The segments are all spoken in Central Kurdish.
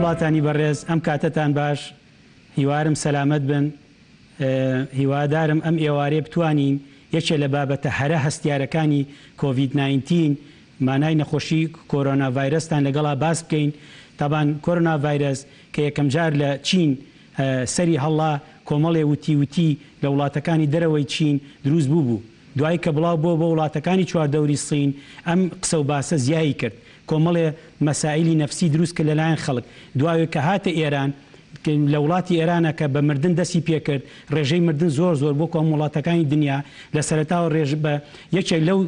هاوڵاتانی بەڕێز ئەم کاتەتان باش هیوارم سەلامەت بن هیوادارم ئەم ئێوارەیە بتوانین یەکێ لە بابەتە هەرە هەستیارەکانی کۆڤید ناینتین مانای نەخۆشی کۆرۆنا ڤایرەستان لەگەڵا باس بکەین تابان کۆرۆنا ڤایرەس کە یەکەم جار لە چین سەری هەڵا کۆمەڵێ وتی وتی لە وڵاتەکانی دەرەوەی چین دروست بووبوو دوای کە بڵاو بۆ بۆ وڵاتەکانی چواردەوری سین ئەم قسە و باسە زیایی کرد کۆمەڵێ مەسائیلی نەفسی دروست کرد لەلایەن خەڵک دواێ کە هاتە ئێران لە وڵاتی ئێرانە کە بە مردن دەستی پێکرد ڕێژەی مردن زۆر زۆر بۆ کۆم وڵاتەکانی دنیا لە سەرەتاوە ڕێژ بە یەکێک لەو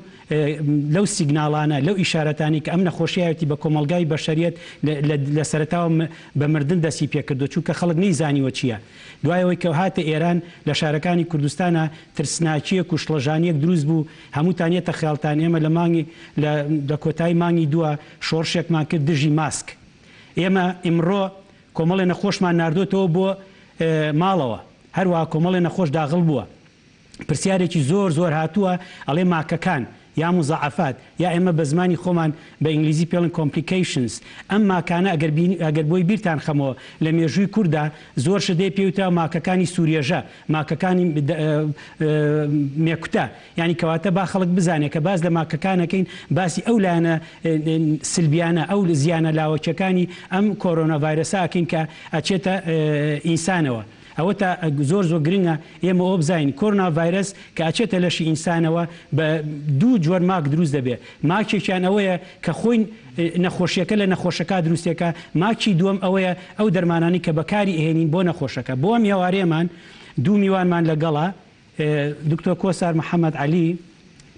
لەو سیگناڵانە لەو ئیشارەتانی کە ئەم نەخۆشیایەتی بە کۆمەڵگای بەشەریەت لە سەرەتاوە بە مردن دەستی پێکردو چونکە خەڵک نەیزانیوە چییە دوای ئەوەی کە هاتە ئێران لە شارەکانی کوردستانا ترسناکیەک و شڵەژانیەک دروست بوو هەمووتان یەتە خەیاڵتان ئێمە لە مانگی لە لە کۆتایی مانگی دووە شۆڕشێکمان کرد دژی ماسک ئێمە ئیمڕۆ کۆمەڵێ نەخۆشمان ناردۆتەوە بۆ ماڵەوە هەروەها کۆمەڵێ نەخۆش داغڵ بووە پرسیارێکی زۆر زۆر هاتووە ئەڵێ ماکەکان یا مضاعفات یا ئێمە بە زمانی خۆمان بە ئینگلیزی پێڵن complications ئەم ماکانە ئەگەر بینی ئەگەر بۆی بیرتان خەمەوە لە مێژووی کوردا زۆر شت هەیە پێی وتراوە ماکەکانی سوورێژە ماکەکانی مێکوتە یانی کەواتە با خەڵک بزانێ کە باس لە ماکەکان ئەکەین باسی ئەو لایەنە سلبیانە ئەو زیانە لاوەکیەکانی ئەم کۆرۆنا ڤایرەسە ئەکەین کە ئەچێتە ئینسانەوە. ئەوەتا زۆر زۆر گرنگە ئێمە ئەوە بزانین کۆرۆنا ڤایرەس کە ئەچێتە لەشی ئینسانەوە بە دوو جۆر ماک دروست دەبێت ماکێکیان ئەوەیە کە خۆی نەخۆشیەکە لە نەخۆشەکە دروستێکە ماکی دووەم ئەوەیە ئەو دەرمانانی کە بەکاری ئەهێنین بۆ نەخۆشەکە بۆ ئەم ئێوارەیەمان دوو میوانمان لەگەڵە دکتۆر کۆسار محەمەد عەلی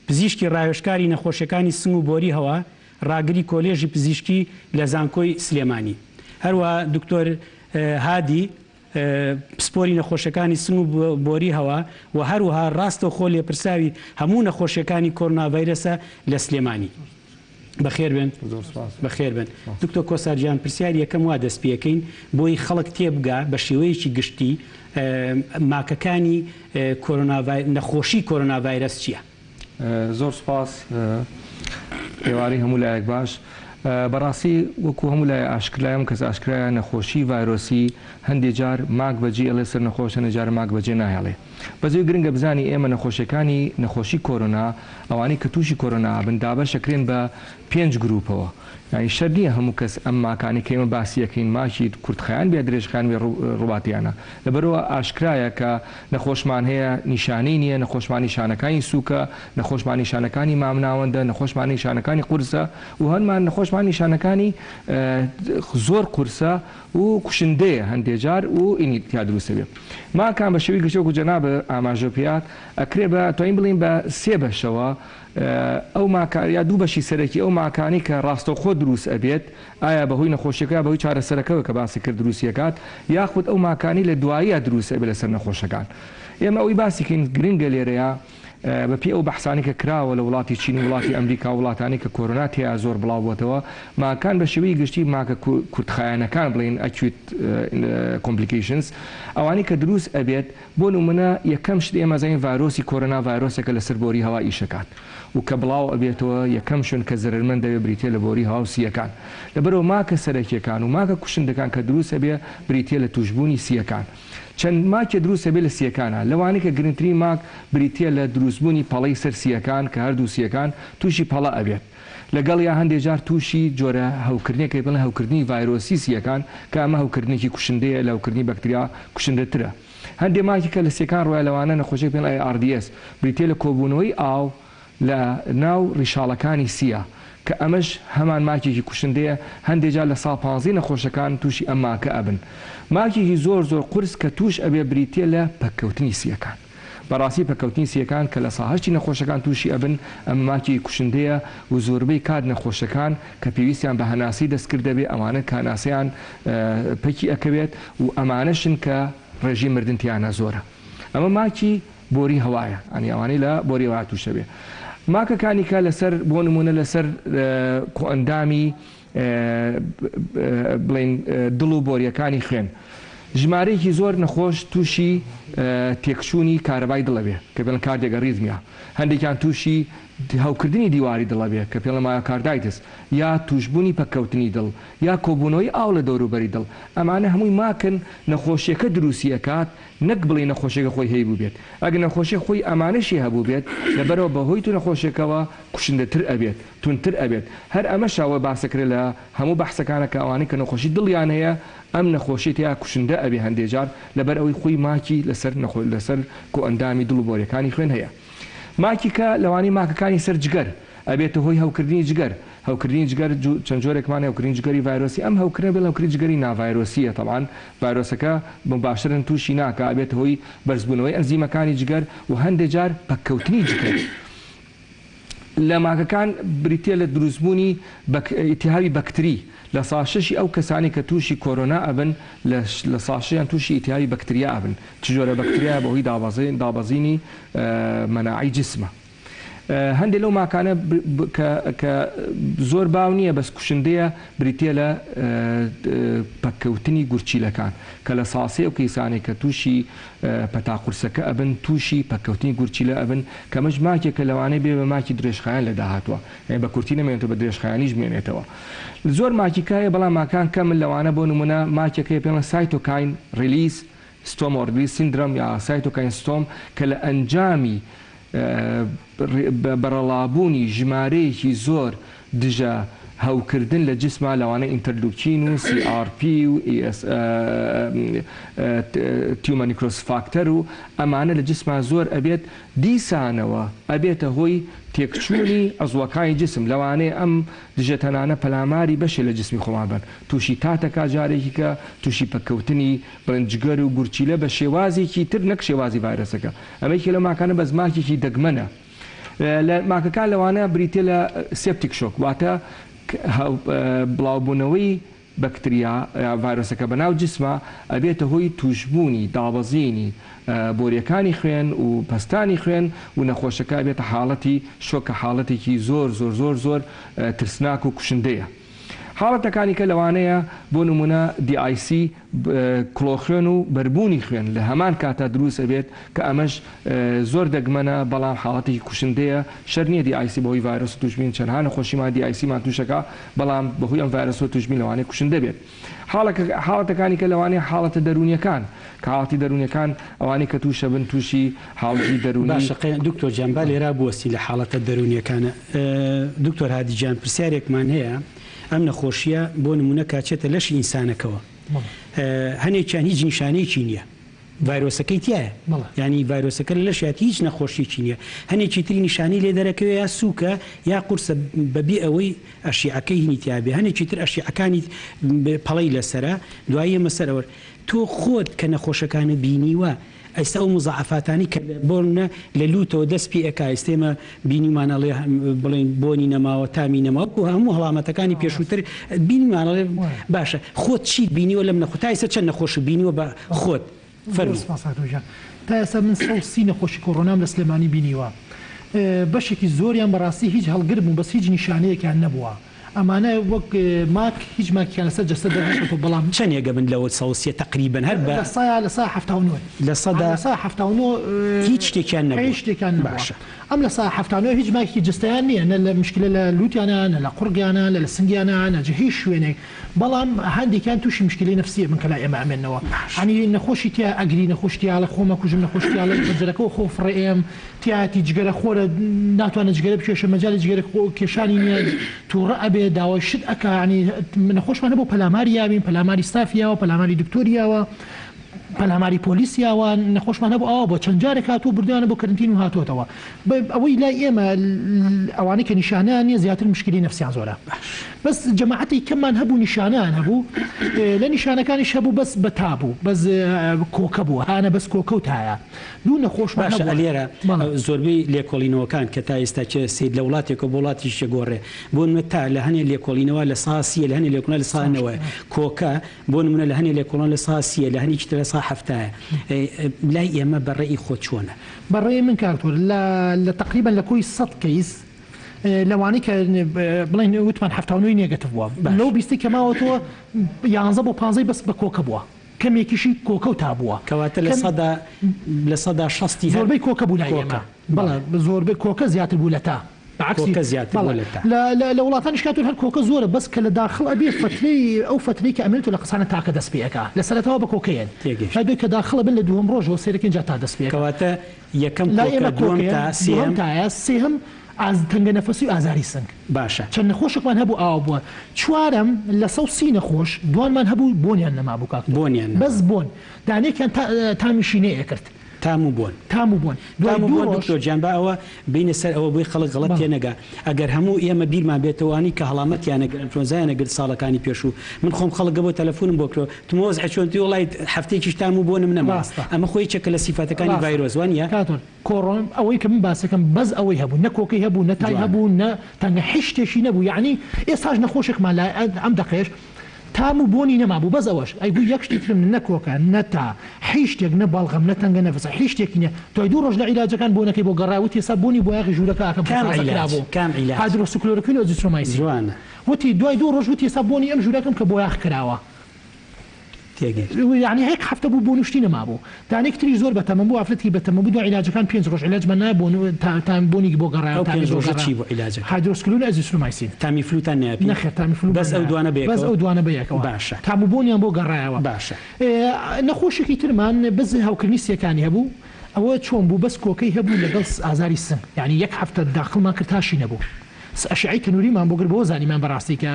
پزیشکی ڕاوێژکاری نەخۆشیەکانی سنگ و بۆری هەوا ڕاگری کۆلێژی پزیشکی لە زانکۆی سلێمانی هەروەها دکتۆر هادی پسپۆری نەخۆشیەکانی سنگ و بۆری هەوا و هەروەها ڕاستەوخۆ لێپرساوی هەموو نەخۆشیەکانی کۆرۆنا ڤایرەسە لە سلێمانی. بەخێر بێن. زۆر سوپاس. بەخێر بێن. دکتۆر کۆسار گیان پرسیاری یەکەم وا دەست پێکەین بۆی خەڵک تێبگا بە شێوەیەکی گشتی ماکەکانی کۆرۆنا نەخۆشی کۆرۆنا ڤایرەس چییە؟ زۆر سوپاس ئێوارەی هەموو لایەک باش. بەڕاستی وەکو هەموو لایە ئاشکرایە هەموو کەس ئاشکرایە نەخۆشی ڤایرۆسی هەندێ جار ماک بەجێ ئەڵێ سەر نەخۆش هەندێ جار ماک بەجێ ناهێڵێ بەس ئەوی گرنگە بزانی ئێمە نەخۆشیەکانی نەخۆشی کۆرۆنا ئەوانەی کە تووشی کۆرۆنا ئەبن دابەش ئەکرێن بە پێنج گروپەوە یانی شەرت نییە هەموو کەس ئەم ماکانەی کە ئێمە باسی ئەکەین ماکی کورتخایەن بێ درێژخایەن بێ ڕوباتیانە لەبەرئەوە ئاشکرایە کە نەخۆشمان هەیە نیشانەی نییە نەخۆشمان نیشانەکانی سوکە نەخۆشمان نیشانەکانی مامناوەندە نەخۆشمان نیشانەکانی قورسە و هەنمان نەخۆشمان نیشانەکانی زۆر قورسە و کوشندەیە هەندێ جار و ئینی تیا دروست ئەبێ ماکان بە شێوەی گشتی وەکو جەنابت ئاماژە پێات ئەکرێ بە توانین بڵێین بە سێ بەشەوە ئەو ماکە یا دوو بەشی سەرەکی ئەو ماکانەی کە ڕاستەوخۆ دروست ئەبێت ئایا بەهۆی نەخۆشیەکە یا بەهۆی چارەسەرەکەوە کە باسی کرد دروستی ئەکات یاخود ئەو ماکانەی لە دواییا دروست ئەبێت لەسەر نەخۆشەکان ئێمە ئەوەی باسی کەین گرنگە لێرەیا بەپێی ئەو بەحسانەی کە کراوە لە وڵاتی چین و وڵاتی ئەمریکا و وڵاتانەی کە کۆرۆنا تێیا زۆر بڵاو بۆتەوە ماکان بە شێوەی گشتی ماکە کورتخایەنەکان بڵێین acute complications ئەوانەی کە دروست ئەبێت بۆ نمونە یەکەم شت ئێمە ئەزانین ڤایرۆسی کۆرۆنا ڤایرۆسێکە لەسەر بۆری هەوا ئیشەکات و کە بڵاو ئەبێتەوە یەکەم شوێن کە زەرەرمەند دەبێت بریتیە لە بۆری هەوا و سییەکان لەبەرئەوە ماکە سەرەکیەکان و ماکە کوشندەکان کە دروست ئەبێ بریتیە لە توشبوونی سییەکان چەند ماکێ دروست ئەبێ لە سییەکانا لەوانەی کە گرنگترین ماک بریتیە لە دروستبوونی پەڵەی سەر سییەکان کە هەردوو سییەکان توشی پەڵە ئەبێت لەگەڵیا هەندێ جار توشی جۆرە هەوکردنێک کە پێڵێن هەوکردنی ڤایرۆسی سییەکان کە ئەمە هەوکردنێکی کوشندەیە لە هەوکردنی بەکتریا کوشندەترە. هەندێ ماکی کە لە سیەکان ڕوویە لەوانە نەخۆشیەک پێڵێن ARDS بریتیە لە کۆبوونەوەی ئاو لە ناو ڕیشاڵەکانی سیە کە ئەمەش هەمان ماکێکی کوشندەیە هەندێ جار لە سا پانزەی نەخۆشەکان تووشی ئەم ماکە ئەبن ماکێکی زۆر زۆر قورس کە تووش ئەبێ بریتیە لە پەککەوتنی سیەکان. بەڕاستی پەککەوتنی سییەکان کە لە سا هەشتی نەخۆشەکان تووشی ئەبن، ئەمە ماکێکی کوشندەیە و زۆربەی کات نەخۆشەکان کە پێویستیان بە هەناسەی دەستکرد دەبێ ئەوانەن کە هەناسەیان پەکی ئەکەوێت و ئەمانەشن کە ڕێژەی مردن تیانا زۆرە. ئەمە ماکی بۆری هەوایە یانی ئەوانەی لە بۆری هەوا تووش ئەبێ. ماکەکانی کە لەسەر بۆ نموونە لەسەر کۆئەندامی بڵێین دڵ و بۆرییەکانی خوێن. ژمارەیەکی زۆر نەخۆش تووشی تێکچوونی کارەبای دڵ ئەبێ کە پێڵێن cardiac arrhythmia، هەندێکیان تووشی هەوکردنی دیواری دڵ ئەبێ کە پێڵێن myocarditis یا تووشبوونی پەککەوتنی دڵ یا کۆبوونەوەی ئاو لە دەوروبەری دڵ، ئەمانە هەمووی ماکن نەخۆشیەکە دروستی ئەکات نەک بڵێی نەخۆشیەکە خۆی هەیبووبێت، ئەگەر نەخۆشیەک خۆی ئەمانەشی هەبووبێت لەبەرئەوە بەهۆی تو نەخۆشیەکەوە کوشندەتر ئەبێت توندتر ئەبێت هەر ئەمەشە وە باسەکرێت لە هەموو بەحسەکانە کە ئەوانەی کە نەخۆشی دڵیان هەیە ئەم نەخۆشیە تیا کوشندە ئەبێ هەندێ جار لەبەر ئەوەی خۆی ماکی لەسەر لەسەر کۆئەندامی دڵ و بۆریەکانی خوێن هەیە. ماکی کە لەوانەی ماکەکانی سەر جگەر ئەبێتە هۆی هەوکردنی جگەر، هەوکردنی جگەر چەند جۆرێکمان هەیە هەوکردنی جگەری ڤایرۆسی ئەم هەوکردنە بێڵ هەوکردنی جگەری ناڤایرۆسیە تەبعەن ڤایرۆسەکە موباشرەن توشی ناکا ئەبێتە هۆی بەرزبوونەوەی ئەنزیمەکانی جگەر و هەندێ جار پەککەوتنی جگەر لە ماکەکان بریتیە لە دروستبوونی ئیتیهابی بەکتری لە سا شەشی ئەو کەسانەی کە تووشی کۆرۆنا ئەبن لە لە سا شەیان تووشی ئیتیهابی بەکتریا ئەبن چ جۆرە بەکتریایە بەهۆی دابەزینی مەناعەی جسمە. هەندێک لەو ماکانە کە کە زۆر باو نییە بەس کوشندەیە بریتییە لە پەککەوتنی گورچیلەکان کە لە ساسێ ئەو کەیسانەی کە تووشی پەتا قورسەکە ئەبن تووشی پەککەوتنی گورچیلە ئەبن کە ئەمەش ماکێکە لەوانەیە بێ بە ماکی درێژخایەن لە داهاتووە یانی بە کورتی نەمێنێتەوە بە درێژخایەنیش بمێنێتەوە زۆر ماکی کە هەیە بەڵام ماکان کەمن لەوانە بۆ نموونە ماکێک هەیە پێڵێن cytokine release storm or release syndrome یا cytokine storm کە لە ئەنجامی بەڕەڵابوونی ژمارەیەکی زۆر دژە هەوکردن لە جسما لەوانە interleukin و CRP و ES tumor necrosis factor و ئەمانە لە جسما زۆر ئەبێت دیسانەوە ئەبێتە هۆی تێکچوونی عزوەکانی جسم لەوانەیە ئەم دژەتەنانە پەلاماری بەشێ لە جسمی خۆمان بەن تووشی تاتەکا جارێکی کە تووشی پەککەوتنی بڵێن جگەر و گورچیلە بە شێوازێکی تر نەک شێوازی ڤایرەسەکە ئەمە یەکێ لەو ماکانە بەس ماکێکی دەگمەنە لە ماکەکان لەوانە بریتیە لە septic shock واتە بڵاوبوونەوەی بەکتریا یا ڤایرۆسەکە بەناو جسما ئەبێتە هۆی تووشبوونی دابەزینی بۆریەکانی خوێن و پەستانی خوێن و نەخۆشەکە ئەبێتە حاڵەتی شۆک کە حاڵەتێکی زۆر زۆر زۆر زۆر ترسناک و کوشندەیە. حاڵەتەکانی کە لەوانەیە بۆ نموونە DIC کڵۆخوێن و بەربوونی خوێن لە هەمان کاتا دروست ئەبێت کە ئەمەش زۆر دەگمەنە بەڵام حاڵەتێکی کوشندەیە شەرت نییە DIC بەهۆی ڤایرۆس توش بین چەندها نەخۆشیمان DIC مان توشەکا بەڵام بەهۆی ئەم ڤایرۆسەوە توش بین لەوانەیە کوشندە بێت حاڵەتەکانی کە لەوانەیە حاڵەتە دەروونیەکان کە حاڵەتی دەروونیەکان ئەوانەی کە توشەبن توشی حاڵەتی دەروونی باشە دکتۆر گیان با لێرا بوەستین لە حاڵەتە دەروونیەکانە دکتۆر هادی گیان پرسیارێکمان هەیە ئەم نەخۆشیە بۆ نمونە کاچێتە لەشی ئینسانەکەوە هەنێکیان هیچ نیشانەیەکی نییە ڤایرۆسەکەی تایە ینی ڤایرۆسەکە لە لەشیاتی هیچ نەخۆشیی نییە هەنێکی تری نیشانی لێ دەرەکەوێ یا سووکە یا قورسە بەبێ ئەوەی ئەشیعەکەی هینی تیاابێ هەنێکی تر ئەشیعەکانی پەڵەی لەسرە دوایی مەسەرەوە تۆ خۆت کە نەخۆشەکانە بینیوە ئێستا ئەو موزاعەفاتانەی کە بۆ نمونە لە لوتەوە دەست پێ ئەکا ئێستا ئێمە بینیومان ئەڵێ بڵێن بۆنی نەماوە تامی نەماوە وەکو هەموو هەڵامەتەکانی پێشووتر بینیمان ئەڵێ باشە خۆت چیت بینیوە لەم نەخۆ تا ئێستا چەند نەخۆشت بینیوە بە خۆت زۆر فەرموو. سپاس دکتۆر گیان تا ئێستا من 130 نەخۆشی کۆڕۆنام لە سلێمانی بینیوە بەشێکی زۆریان بەڕاستی هیچ هەڵگر بوون بەس هیچ نیشانەیەکیان نەبووە ئەمانە وەک ماک هیچ ماکیان لەسەر جەستە دەرنەکەوتوە بەڵام. چەنێک ئەبن لەوە سەوسیە تەقریبەن هەر بە. لە سەیا لە سا 79. لە سەدا. لە سا 79. هیچ شتێکیان نەبوە. هیچ شتێکیان نەبوە. باشە. ئەم لە سا 79 هیچ ماکێکی جەستەیان نیە نە لە مشکلە لە لوتیانە نە لە قوڕگیانە نە لە سنگیانە نە هیچ شوێنێک بەڵام هەندێکیان توشی مشکلەی نەفسی ئەبن کە لای ئێمە ئەمێنەوە باشە. یانی نەخۆشی تیا ئەگری نەخۆشی تیا ئەڵێ خۆم ئەکوژم نەخۆشی تیا ئەڵێ لە پەنجەرەکەوە خۆ فڕێ ئەیەم تیایەتی جگەرە خۆرە ناتوانێ جگەرە بکێشێ مەجالی جگەرە کێشانی نیە توڕە ئەبێ داوای شت ئەکا یانی نەخۆشمان هەبوو پەلاماری یاوین پەلاماری ستافی یاوە پەلاماری دکتۆری یاوە پەلاماری پۆلیس یاوە نەخۆشمان هەبوو ئاوا بووە چەند جارێک هاتووە بردویانە بۆ کەرنتین و هاتووەتەوە ئەوەی لای ئێمە ئەوانەی کە نیشانەیان نیە زیاتر مشکلی نەفسیان زۆرە بەس جەماعەتی کەممان هەبوو نیشانەیان هەبوو لە نیشانەکانیش هەبوو بەس بە تا بوو بەس کۆکە بوو هانە بەس کۆکە و تایە دوو نەخۆشمان باشە هەبووە ئەلێرە بەڵێ. زۆربەی لێکۆڵینەوەکان کە تا ئێستا کێ سەیر لە وڵاتێکەوە بۆ وڵاتیش دەگۆڕێ بۆ نمونە تا لە هەنێ لێکۆڵینەوە لە سا سیە لە هەنێ لێکۆڵینەوە لە سا نەوەیە کۆکە بۆ نمونە لە هەنێ لێکۆڵینەوە لە سا سیە لە هەنێکی تر لە سا حەفتایە لای ئێمە بە ڕەئی خۆت چۆنە؟ بە ڕەئی من کاک تۆر لە لە تەقریبەن لە کۆی 100 کەیس لەوانەی کە بڵێن وتمان 79 negative بووە باش. لەو بیستەی کە ماوەتەوە یانزە بۆ پانزەی بەس بە کۆکە بووە. کەمێکیشی کۆکە و تا بووە. کەواتە لە سەدا لە سەدا شەستی هەر زۆربەی کۆکە بوو لای ئێمە. بەڵێ. بەڵێ زۆربەی کۆکە زیاتر بوو لە تا. بە عەکسی کۆکە زیاتر بەڵێ بووە لە تا. لە لە لە وڵاتانیش کاتور هەر کۆکە زۆرە بەس کە لە داخڵ ئەبێ فەترەی ئەو فەترەی کە ئەمێنێتەوە لە قەسانە تاکە دەست پێ ئەکا لە سەرەتاوە بە کۆکە یەن تێگەیشتم. دوای کە داخڵ ئەبن لە دووهەم ڕۆژەوە سەیرەکەین جا تا دەست پێ ئەکا. کەواتە یەکەم لای کۆکە ئێمە دووەم کۆکەیە تا دووهەم سێیەم. تایە سێهەم ئاز تەنگە نەفەسی و ئازاری سنگ. باشە. چەند نەخۆشێکمان هەبوو ئاوا بووە. چوارەم، لە 130 نەخۆش دوانمان هەبوو بۆنیان نەمابوو کاک تۆ. بۆنیان بەس نەمابوو. بۆن. دانەیەکیان تا تامیشی نەئەکرد. تام و بۆن. تام و بۆن. دوای تام و دوو بۆن ڕۆژ. دکتۆر گیان با ئەوە بینە سەر ئەوە بۆی خەڵک غەڵەت بەڵێ. تێنەگا ئەگەر هەموو ئێمە بیرمان بێتەوە ئەوانەی کە هەڵامەتیان ئەگرت ئەنفلۆنزایان ئەگرت ساڵەکانی پێشوو من خۆم خەڵک گەبۆ تەلەفونم بۆ کرۆ وتم وەزع چۆن وتی وەڵای هەفتەیەکیش تام و بۆنم نەما ڕاستە. ئەمە خۆی یەکێکە لە سیفاتەکانی ڕاستە. ڤایرۆس وانیە؟ کاک تۆر. کۆڕۆن ئەوەی کە من باسەکەم بەس ئەوەی هەبوو نە کۆکەی هەبوو نە تای جوانە. هەبوو نە تەنگە هیچ شتێکی نەبوو یەعنی ئێستاش نەخۆشێکمان لایە ئەم دەقەیەش تام و بۆنی نەمابوو بەس ئەوەش ئەیگوو یەک شتی ترم نە کۆکە نە تا هیچ شتێک نە بەڵغەم نە تەنگە نەفەس هیچ شتێکی نیە دوای دوو ڕۆژ لە عیلاجەکان بۆنەکەی بۆ گەڕا وتی ئێستا بۆنی بۆیاغی ژوورەکە ئەکەم کە کام تازە عیلاج کرابوو کام عیلاج هایدرۆکسیکلۆرۆکوین و ئەزیترۆمایسین جوانە. وتی دوای دوو ڕۆژ وتی ئێستا بۆنی ئەم ژوورەکەم کە بۆیاغ کراوە. تێگەیشت. یەعنی یەک هەفتە بوو بۆن و شتی نەمابوو. دانەیەکی تریش زۆر بەتەمەن بوو ئافرەتێکی بەتەمەن بوو دوای عیلاجەکان پێنج ڕۆژ عیلاجمان نایە بۆن و تا تام بۆنی بۆ گەڕایەوە ئەو تامی پێنج بۆ ڕۆژە گەڕا چی بوو عیلاجەکە؟ هایدرۆسکلۆن و ئەزیسرومایسین. تامیفلوتان نایە پی؟ نەخێر تامیفلومان بەس ئەو نایە دوانە بەس بەیەکەوە؟ ئەو دوانە بەیەکەوە باشە. تام و بۆنیان بۆ گەڕایەوە. باشە. نەخۆشێکی ترمان بەس هەوکردنی سیەکانی هەبوو ئەوە چۆن بوو بەس کۆکەی هەبوو لەگەڵ ئازاری سنگ یانی یەک هەفتە داخڵمان کرد تاشی نەبوو. ئەشعەی تەنوریمان بۆ کرد بەوە زانیمان بەڕاستی کە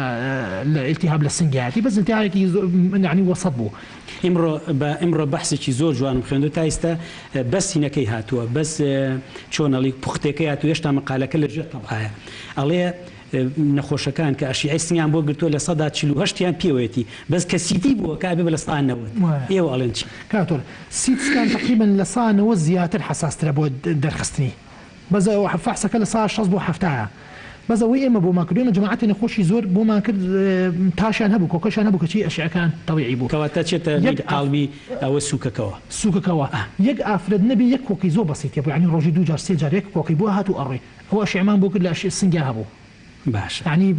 لە ئیلتیهاب لە سنگایەتی بەس ئیلتیهابێکی زۆر یانی وەسەت بوو. ئیمڕۆ بە ئیمڕۆ بەحسێکی زۆر جوانم خوێندو تا ئیستا بەس هینەکەی هاتووە بەس چۆن ئەڵی پوختەکەی هاتووە هێشتا مەقالەکە لە ژێر تەبعایە ئەڵێ نەخۆشەکان کە ئەشیعەی سنگیان بۆ گرتووە 48% یان پێوەیەتی بەس کە CT بووە کە ئەبێ بە 90% ئێوە ئەڵێن چی؟ کاک تۆر CT scan تەقریبەن 90% زیاتر حەساسترە بۆ دەرخستنی. بەس فەحسەکە لە سا 60 بۆ حەفتایە بەس ئەوەی ئێمە بۆمان کرد ئێمە جەماعەتی نەخۆشی زۆر بۆمان کرد تاشیان هەبوو کۆکەشیان هەبوو کەچی ئەشعەکان تەبیعی بوو. کەواتە چێتە یەک نیر قاڵبی ئەوە سوکەکەوە. سوکەکەوە یەک ئافرەت نەبێ یەک کۆکەی زۆر بەسیتە بوو یانی ڕۆژی دوو جار سێ جار یەک کۆکەی بۆ هات و ئەڕۆی ئەوە ئەشعەمان بۆ کرد لە ئەشع سنگیا هەبوو. باشە. یانی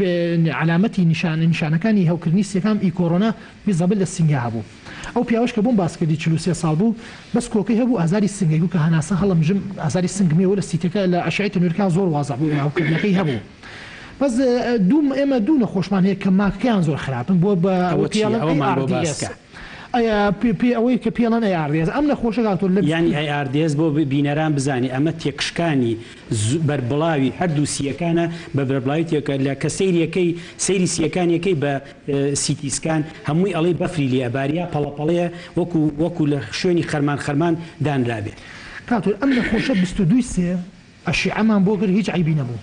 عەلامەتی نیشان نیشانەکانی هەوکردنی سیەکان ئی کۆرۆنا بیزەبت لە سنگیا هەبوو ئەو پیاوەش کە بۆم باس کردی 43 ساڵ بوو بەس کۆکەی هەبوو ئازاری سنگەی بوو کە هەناسە هەڵەمژم ئازاری سنگم هەیە لە سیتەکە لە ئەشعەی تەنورەکان زۆر وازح بوو هەوکردنەکەی هەبوو بەس دوو ئێمە دوو نەخۆشمان هەیە کە ماکەکەیان زۆر خراپن بۆ بە ئەوە چییە پێڵەن ئەوەمان بۆ باس ARDS کە. پێ ئەوەی کە پێڵەن ARDS ئەم نەخۆشە دکتۆر لە یانی ARDS بۆ بینەران بزانی ئەمە تێکشکانی بەربڵاوی هەردوو سییەکانە بە بەربڵاوی تێکە لە کە سەیریەکەی سەیری سییەکانیەکەی بە CT scan هەمووی ئەڵێی بەفری لێ ئەباری یا پەڵە پەڵەیە وەکو وەکو لە شوێنی خەرمان خەرمان دانرابێ. کاک ئەم نەخۆشە 22 ی سێ ئەشیعەمان بۆ کرد هیچ عەیبی نەبوو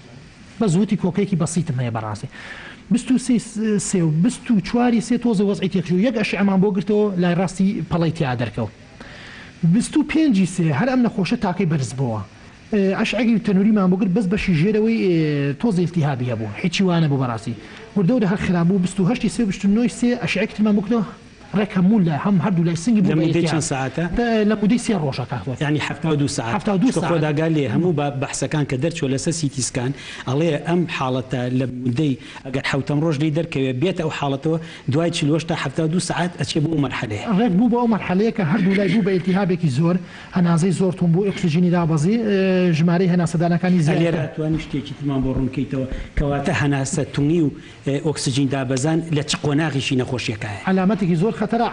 بەس وتی کۆکەیەکی بەسیتم هەیە بەڕاستی 23 سێ و 24 ی سێ تۆزێ وەزعی تێکچوو یەک ئەشیعەمان بۆ گرتەوە لای ڕاستی پەڵەی تیا دەرکەوت 25 ی سێ هەر ئەم نەخۆشە تاکەی بەرز بۆوە ئەشعەی تەنوریمان بۆ گرت بەس بەشی ژێرەوەی تۆزێ ئیلتیهابی هەبوو هیچی وا نەبوو بەڕاستی وردە وردە هەر خراپ بوو 28 ی سێ و 29 ی سێ ئەشعەیەکی ترمان بۆ کردەوە ڕێک هەموو لای هەم هەردوو لای سنگی لە بوو بە مودەی ئیلتیهاب چەند سەعاتە؟ لە مودەی سێ ڕۆژە کاک تۆر یانی 72 سەعات 72 چونکە سەعات خۆت ئاگات لێیە هەموو بە بەحسەکان کە دەرچووە لەسەر CT scan ئەڵێ ئەم حاڵەتە لە مودەی ئەگەر حەوتەم ڕۆژ لێی دەرکەوێ بێتە ئەو حاڵەتەوە دوای 48 تا 72 سەعات ئەچێ بۆ ئەو مەرحەلەیە. ڕێک بوو بۆ ئەو مەرحەلەیە کە هەردوو لای بوو بە ئیلتیهابێکی زۆر هەنازەی زۆر توند بوو، ئۆکسجینی دابەزی، ژمارەی هەناسەدانەکانی زیاد لێرە کرد. ئەتوانی شتێکی ترمان بۆ ڕوون کەیتەوە کەواتە هەناسە تونی و ئۆکسجین دابەزان لە چ قۆناغێکی نەخۆشیەکایە؟ عەلامەتێکی زۆر خەتەرە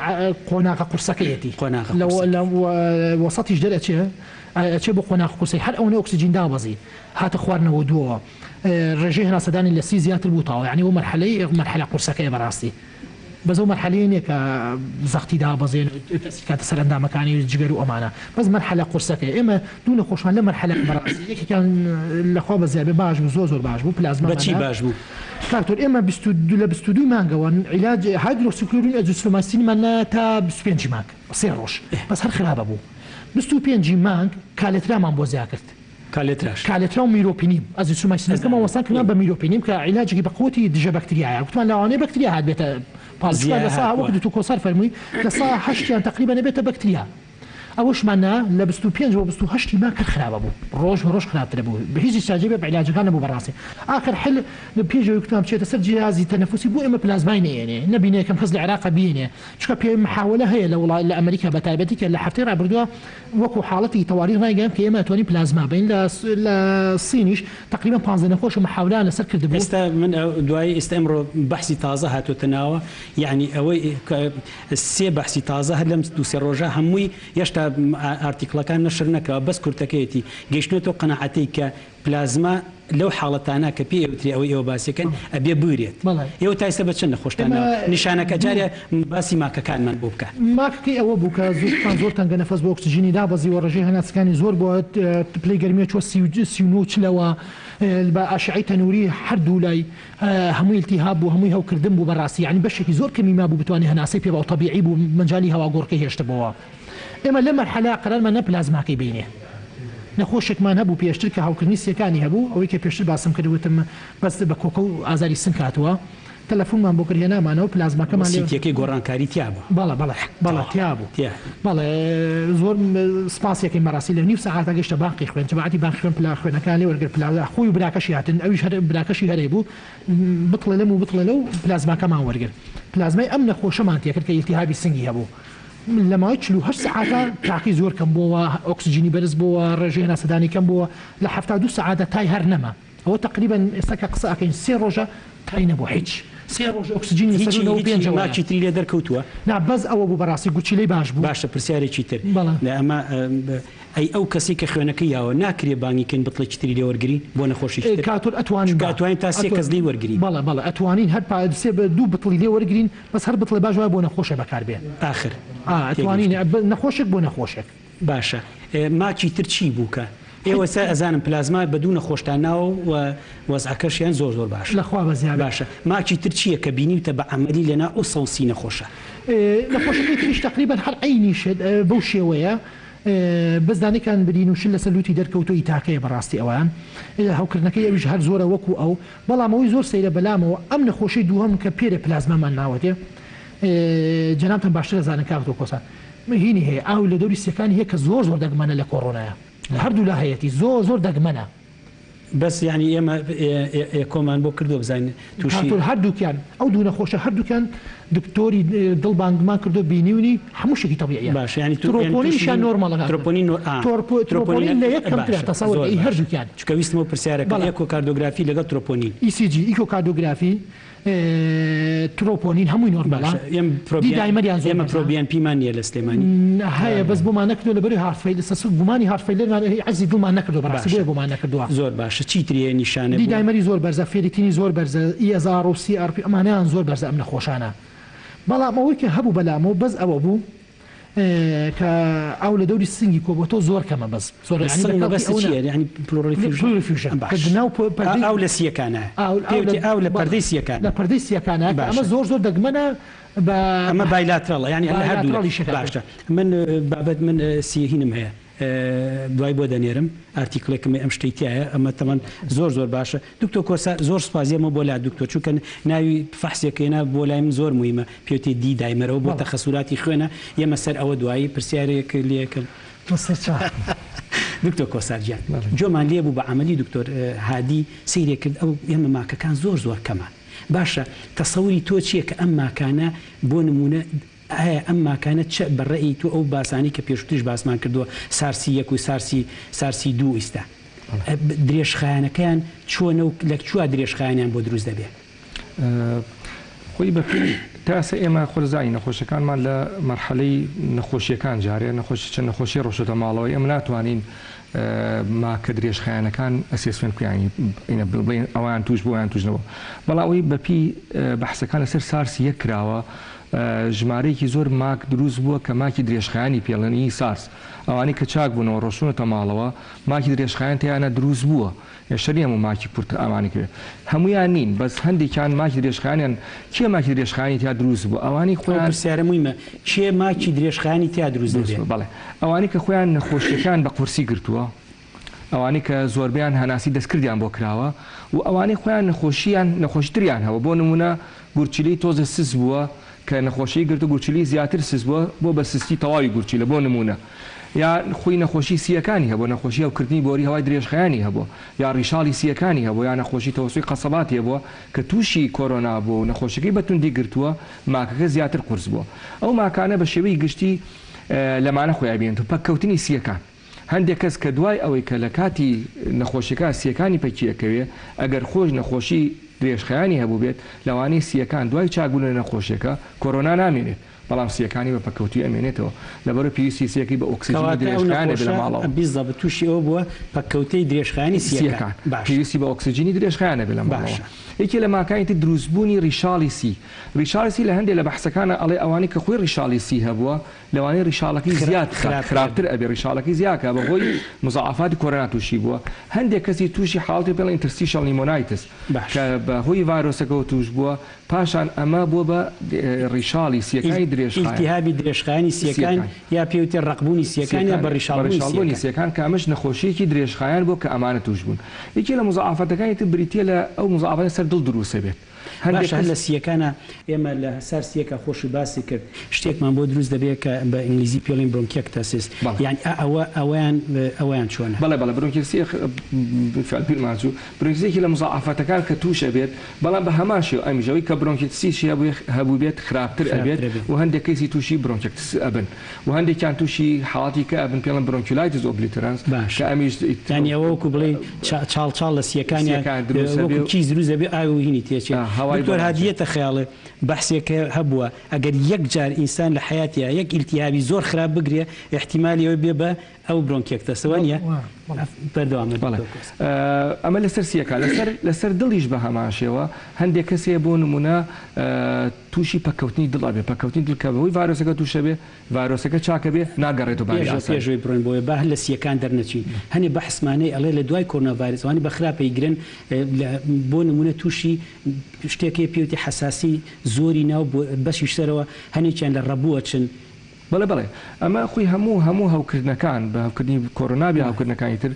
قۆناغە قورسەکەیەتی قۆناغە لە قورسەکەی. وەسەتیش دەرئەچێ ئەچێ بۆ قۆناغ قورسەی هەر ئەوەنە ئۆکسجین دابەزی هاتە خوار 92ەوە ڕێژەی هەناسەدانی لە 30 زیاتر بوو تاوە یانی ئەو مەرحەلەی مەرحەلە قورسەکەیە بەڕاستی. بەس ئەو مەرحەلەیە نیە کە زەختی دابەزێنێ و تەئسیر کاتە سەر ئەندامەکانی و جگەر و ئەمانە بەس مەرحەلە قورسەکەیە ئێمە دوو نەخۆشمان لەم مەرحەلە بەڕاستی یەکێکیان لەخوا بەزیاد بێ باش بوو زۆر زۆر باش بوو پلازمامان بەچی دا باش بوو؟ کاک تۆر ئێمە 22 لە 22 مانگەوە عیلاج هایدرۆکسیکلۆرین ئەزیترۆمایسینمان نا تا 25 مانگ سێ ڕۆژ بەس هەر خراپە بوو 25 مانگ کالێترامان بۆ زیا کرد کالێتراش. کالێترا و میرۆپینیم، ئەزیترۆمایسینەکەمان وەستان کردمان بە میرۆپینیم کە عیلاجێکی بە قوەتی دژە بەکتریایە، گوتمان لەوانەیە بەکتریا هاتبێتە پاڵ، چونکە زیایە لە سا هاتووە. وەک دکتۆر کۆسار فەرمووی لە سا هەشتیان تەقریبەن ئەبێتە بەکتریا. ئەوەشمان نا لە 25 بۆ 28 ی مانگ هەر خراپە بوو ڕۆژ بە ڕۆژ خراپترە بوو بە هیچ ئیستاجێ بە عیلاجەکان نەبوو بەڕاستی ئاخر حل پێش ئەوەی کوتمان بچێتە سەر جیهازی تەنەفوسی بۆ ئێمە پلازمای نەیەنێ نەبینێ یەکەم کەس لە عێراقا بینێ چونکە پێ محاوەلە هەیە لە وڵا لە ئەمریکا بە تایبەتی کە لە هەفتەی ڕابردووە وەکو حاڵەتی تەواری ڕایگەیاند کە ئێمە ئەتوانین پلازما بەین لە لە سینیش تەقریبەن 15 نەخۆش محاولەیان لەسەر کردبوو. ئێستا من دوایی ئێستا ئەمڕۆ بەحسی تازە هاتۆتە ناوە یەعنی ئەوەی کە سێ بەحسی تازە هەر لەم دوو سێ ڕۆژە هەمووی هێشتا article ەکان نەشر نەکراوە بەس کورتەکەیەتی گەیشتنەتەوە قەناعەتەی کە پلازما لەو حاڵەتانە کە پێی ئەوترێ ئەوەی ئێوە باسی ئەکەن ئەبێ بورێت. ئێوە تا ئێستا بە چەند نەخۆشتان ناوە؟ نیشانەکە جارێ باسی ماکەکانمان بۆ بکە. ماکەکەی ئەوە بوو کە زۆر زۆر تەنگە نەفەس بوو ئۆکسجینی دابەزیوە ڕێژەی هەناسەکانی زۆر بووە پلەی گەرمی چووە 39 و چلەوە بە ئەشعەی تەنووری هەردوو لای هەمووی التهاب بوو هەمووی هەوکردن بوو بەڕاستی یانی بەشێکی زۆر کەمی مابوو بتوانێ هەناسەی پێ با و تەبیعی بوو مەجالی هەواگۆڕکێ هێشتبۆوە. ئێمە لەم مەرحەلە قەرارمان نا پلازماکەی بینێ. نەخۆشێکمان هەبوو پێشتر کە هەوکردنی سیەکانی هەبوو، ئەوەی کە پێشتر باسم کرد وتم بەس بە کۆکە و ئازاری سنگ هاتووە، تەلەفونمان بۆ کرد هێنامانەوە پلازماکەمان لێ. سیتیەکەی گۆڕانکاری تیا بوو؟ بەڵێ بەڵێ بەڵێ تیا بوو. تیا. بەڵێ زۆر سپاسی ئەکەین بەڕاستی لە نیو سەعاتا گەیشتە بانقی خوێن، جەماعەتی بانقی خوێن پلا خوێنەکەیان لێ وەرگرت پلازا خۆی و براکەشی هاتن ئەویش هەر براکەشی هەرێ بوو بتڵێ لەم و بتڵێ لەو پلازماکەمان وەرگرت پلازمای ئەم نەخۆشەمان تێکرد کە ئیلتیهابی سنگی هەبوو. لە ماوەی 48 سەعاتا تاقی زۆر کەم بۆوە، ئۆکسجینی بەرز بۆوە، ڕێژەی هەناسەدانی کەم بۆوە، لە 72 سەعاتا تای هەر نەما. ئەوە تەقریبەن ئێستا کە قسە ئەکەین سێ ڕۆژە تای نەبووە هیچ. سێ ڕۆژ ئۆکسجینی لە سەروو 95 ەوەیە. ماکی تری لێ دەرکەوتووە؟ نا بەس ئەوە بوو بەڕاستی گورچیلەی باش بوو. باشە پرسیارێکی تر. بەڵێ. ئەمە ئەی ئەو کەسەی کە خوێنەکەی یاوە ناکرێ بانگی کەین بتڵێکی تری لێ وەرگرین بۆ نەخۆشێکی تر؟ کاتۆر ئەتوانین چونکە ئەتوانین تا سێ کەس لێی وەرگرین. بەڵێ بەڵێ ئەتوانین هەر پا سێ دوو بتڵی لێ وەرگرین بەس هەر بتڵێ باش وایە بۆ نەخۆشێ بەکار بێ. ئاخر ئا ئەتوانین تێگەیشتم. نەخۆشێک بۆ نەخۆشێک. باشە ماکی تر چی بوو کە ئێوە سە ئەزانم پلازما بە دوو نەخۆشتان ناوە و وەزعەکەشیان زۆر زۆر باشە. لە خوا بەزیا بێ. باشە ماکی تر چییە کە بینیوتە بە عەمەلی لەناو ئەو 130 نەخۆشە؟ نەخۆشەکەی تریش تەقریبەن هەر عەینی شت بەو شێوەیە بەس دانێکیان برین و شل لەسەر لوتی دەرکەوتوە ئی تاکەیە بەڕاستی ئەوان هەوکردنەکەی ئەویش هەر زۆرە وەکو ئەو بەڵام ئەوەی زۆر سەیرە بەلامەوە ئەم نەخۆشەی دووهەم کە پێرێ پلازمامان ناوەتێ جەنابتان باشتر ئەزانن کاک تۆکۆسان هینی هەیە ئاو لە دەوری سیەکانی هەیە کە زۆر زۆر دەگمەنە لە کۆڕۆنایە لە هەردوو لا هەیەتی زۆر زۆر دەگمەنە. بەس یانی ئێمە ئێکۆمان بۆ کردوە بزانین توشی. کاکتۆر هەردووکیان ئەو دوو نەخۆشە هەردووکیان دکتۆری دڵ بانگمان کردوە بینیونی هەموو شتێکی تەبیعیە باشە یانی تو ترۆپۆنینیشیان نۆرماڵە کاکتۆر ترۆپۆنین نۆ ئا ترۆپۆنین لە یەک کەمترە باشە تەسەوەر زۆر کە ئی باشە هەردووکیان چونکە ویستم ئەو پرسیارە کەم بەڵێ ئێکۆکاردۆگرافی لەگەڵ ترۆپۆنین. ECG ئیکۆکاردۆگرافی ترۆپۆنین هەمووی نۆرماڵە باشە ئێم دی پرۆبیان dimer یان زۆر ئێمە بەرزە. pro BNP مان نییە لە سلێمانی هەیە بەس بۆمان نەکردووە لەبەرەوەی heart fail سەس گومانی heart failure مان هەیە عەجزی دڵمان نەکردووە بەڕاستی باشە بۆیە بۆمان نەکردووە. زۆر باشە چی تری هەیە نیشانە دی بۆ؟ dimer ی زۆر بەرزە فێریتینی زۆر بەرزە ESR و CRP ئەمانەیان زۆر بەرزە ئەم نەخۆشانە بەڵام ئەوەی کە هەبوو بەلامەوە بەس ئەوە بوو کە ئاو لە دەوری سنگی کۆبۆتەوە زۆر کەمە بەس زۆر لە یانی سنگ بە کەڵکی مەبەستت ئەوە نا چییە یانی pleural effusion pleural effusion کە باش ناو پەردەی ئاو لە سییەکانە ئاو ئاو لە پێوتی ئاو لە بەڵێ پەردەی لە سییەکانە پەردەی سییەکانە کە ئەمە باشە زۆر زۆر دەگمەنە بە ئەمە bilateral ە یانی لە هەردوو bilateral یشە کاکە باشە من بابەت من سیهینم هەیە دوای بۆ دەنێرم article ێکم هەیە ئەم شتەی تیایە ئەمە تەمەن زۆر زۆر باشە دکتۆر کۆسار زۆر سوپاس یەمە بۆ لات دکتۆر چونکە ناوی فەحسێک هێنا بۆ لای من زۆر موهیمە پێوتێ D-dimer ەوە بۆ بەڵێ. تەخەسوراتی خوێنە یەمە سەر ئەوە دوایی پرسیارێک لێکەم بەسەر چاو. دکتۆر کۆسار گیان بەڵێ. جۆمان لێ بوو بە عەمەلی دکتۆر هادی سەیرێ کرد ئەو ئێمە ماکەکان زۆر زۆر کەمە باشە تەسەوری تۆ چیە کە ئەم ماکانە بۆ نمونە ئایا ئەم ماکانە چ بە رەئی تۆ ئەو باسانەی کە پێشووتریش باسمان کردووە سارسی یەک و سارسی سارسی دوو ئیستا درێژخایەنەکەیان چۆنە و لە کوێ درێژخایەنیان بۆ دروست دەبێ؟ خۆی بە پێی تا ئێستا ئێمە خۆ دەزانین نەخۆشەکانمان لە مەرحەلەی نەخۆشیەکان جارێ نەخۆشی چەند نەخۆشی ڕۆشتە ماڵەوەی ئێمە ناتوانین ماکە درێژخایەنەکان assessment بکەین بڵێن ئەوان توش بوو یان توش نەبوو بەڵام ئەوەی بەپی بەحسەکان لەسەر سارس یەک کراوە ژمارەیەکی زۆر ماک دروست بووە کە ماکی درێژخایەنی پێڵێن ی سارس ئەوانەی کە چاک بوونەوە ڕۆشتوونەتە ماڵەوە ماکی درێژخایەن تیایانە دروست بووە ئێشتە نیە هەموو ماکی کورت ئەوانەی کە هەموویان نین بەس هەندێکیان ماکی درێژخایەنیان کێ ماکی درێژخایەنی تیا دروست بووە ئەوانەی ئەو خۆیان پرسیارە مویمە کێ ماکی درێژخایەنی تیا دروست دروست دەبێ؟ بووە بەڵێ ئەوانەی کە خۆیان نەخۆشیەکان بە قورسی گرتووە ئەوانەی کە زۆربەیان هەناسی دەستکردیان بۆ کراوە و ئەوانەی خۆیان نەخۆشیان نەخۆشی تریان هەوە بۆ نموونە گورچیلەی تۆزێ سست بووە کە نەخۆشی گرتو گورچیلەی زیاتر سست بووە بۆ بە سستی تەواوی گورچیلە بۆ نموونە. یا خۆی نەخۆشی سییەکانی هەبووە، نەخۆشی هەوکردنی بۆری هەوای درێژخایەنی هەبووە، یا ڕیشاڵی سییەکانی هەبووە، یا نەخۆشی تەوەسوی قەسەباتی هەبووە کە تووشی کۆرۆنا بووە و نەخۆشیەکەی بە توندی گرتووە، ماکەکە زیاتر قورس بووە. ئەو ماکانە بە شێوەی گشتی لەمانە خۆی ئەبینێتەوە، پەککەوتنی سییەکان. هەندێک کەس کە دوای ئەوەی کە لە کاتی نەخۆشیەکە سییەکانی پەکی ئەکەوێ، ئەگەر خۆش نەخۆشی درێژخایەنی هەبووبێت، لەوانەیە سییەکان دوای چاکبوون لە نەخۆشیەکە، کۆرۆنا نامێنێت، بەڵام سییەکانی بە پەککەوتووی ئەمێنێتەوە، لەبەرئەوە پێویستی سییەکەی بە ئۆکسجینی کەواتە ئەو درێژخایەن ئەبێ لە نەخۆشە ماڵەوە. بیزەبت تووشی ئەوە بووە پەککەوتەی درێژخایەنی سییەکان. سییەکان باشە. پێویستی بە ئۆکسجینی درێژخایەن ئەبێ لە ماڵەوە. باشە. یەکێ لە ماکانی تر دروستبوونی ڕیشاڵی سی. ڕیشاڵی سی لە هەندێ لە بەحسەکانا ئەڵێ ئەوانەی کە خۆی ڕیشاڵی سی هەبووە لەوانەیە ڕیشاڵەکەی زیاد بکات، خراپتر ئەبێ ڕیشاڵەکەی زیاد کات بەهۆی مزاعەفاتی کۆرۆنا تووشی بووە. هەندێک کەسی تووشی حاڵەتی پێڵێن interstitial pneumonitis کە بە هۆی ڤایرۆسەکەوە تووش بووە، پاشان ئەمە بووە بە ڕیشاڵی سییەکانی درێژخایەن. ئیلتیهابی درێژخایەنی سییەکان یا پێی وترێ ڕەقبوونی سییەکان یا بە ڕیشاڵبوونی سییەکان کە ئەمەش نەخۆشییەکی درێژخایەن بووە کە ئەمانە تووش بوون. یەکێ لە مزاعەفاتەکانی تر بریتییە لە ئەو مزاعەفاتە سەر دڵ دروست ئەبێت. هەندێک باشە هەر کەس. لە سییەکانا ئێمە لە هەسار سییەکا خۆشی باسی کرد شتێکمان بۆ دروست دەبێ کە بە ئینگلیزی پێ ڵێن bronchiectasis بەڵێ. یانی ئا ئەوە ئەوەیان ئەوەیان چۆنە؟ بەڵێ بەڵێ bronchiectasis بالفعل بیرمان چوو bronchiectasis یەکێ لە مزاعەفاتەکان کە تووش ئەبێت بەڵام بە هەمان شێوە ئەمیش ئەوەی کە bronchiectasis ی هەبووبێت خراپتر ئەبێت خراپتر ئەبێت. و هەندێک کەیسی تووشی bronchiectasis ئەبن و هەندێکیان تووشی حاڵەتی کە ئەبن پێڵێن bronchiolitis obliterans کە باشە ئەمیش یانی ئەوە وەکو بڵێی چا چاڵ چاڵ لە سییەکانیا سییەکان دروست ئەبێ وەکو و کیس دروست ئەبێ ئاو و هینی تێچێ. هەوای بۆ دکتۆر هادی ناچێ. یەتە خەیاڵێ بەحسێک هەبووە ئەگەر یەک جار ئینسان لە حەیاتیا یەک ئیلتیهابی زۆر خراپ بگرێ ئیحتیمالی ئەوەی بێ بە ئەو bronchiectasis ە وانیە؟ بەردەوامە بەڵێ دکتۆر کۆسە. ئەمە لەسەر سییەکان لەسەر لەسەر دڵیش بە هەمان شێوە هەندێک کەس هەیە بۆ نموونە تووشی پەککەوتنی دڵ ئەبێ پەککەوتنی دڵ کە بەهۆی ڤایرۆسەکە تووش ئەبێ ڤایرۆسەکە چاکەبێ ناگەڕێتەوە باری پێش ئاسایی. پێشەوەی بڕۆین بۆیە با هەر لە سییەکان دەرنەچین هەنێ بەحسمانەی ئەڵێ لە دوای کۆرۆنا ڤایرەس ئەوانەی بە خراپ ئەیگرن لە بۆ نموونە تووشی شتێک هەیە پێوتی حەساسی زۆری ناو بەشی سەرەوە هەنێکیان لە ڕەبوو ئەچن. بەڵێ بەڵێ ئەمە خۆی هەموو هەموو هەوکردنەکان بە هەوکردنی کۆرۆنا بێ هەوکردنەکانی تر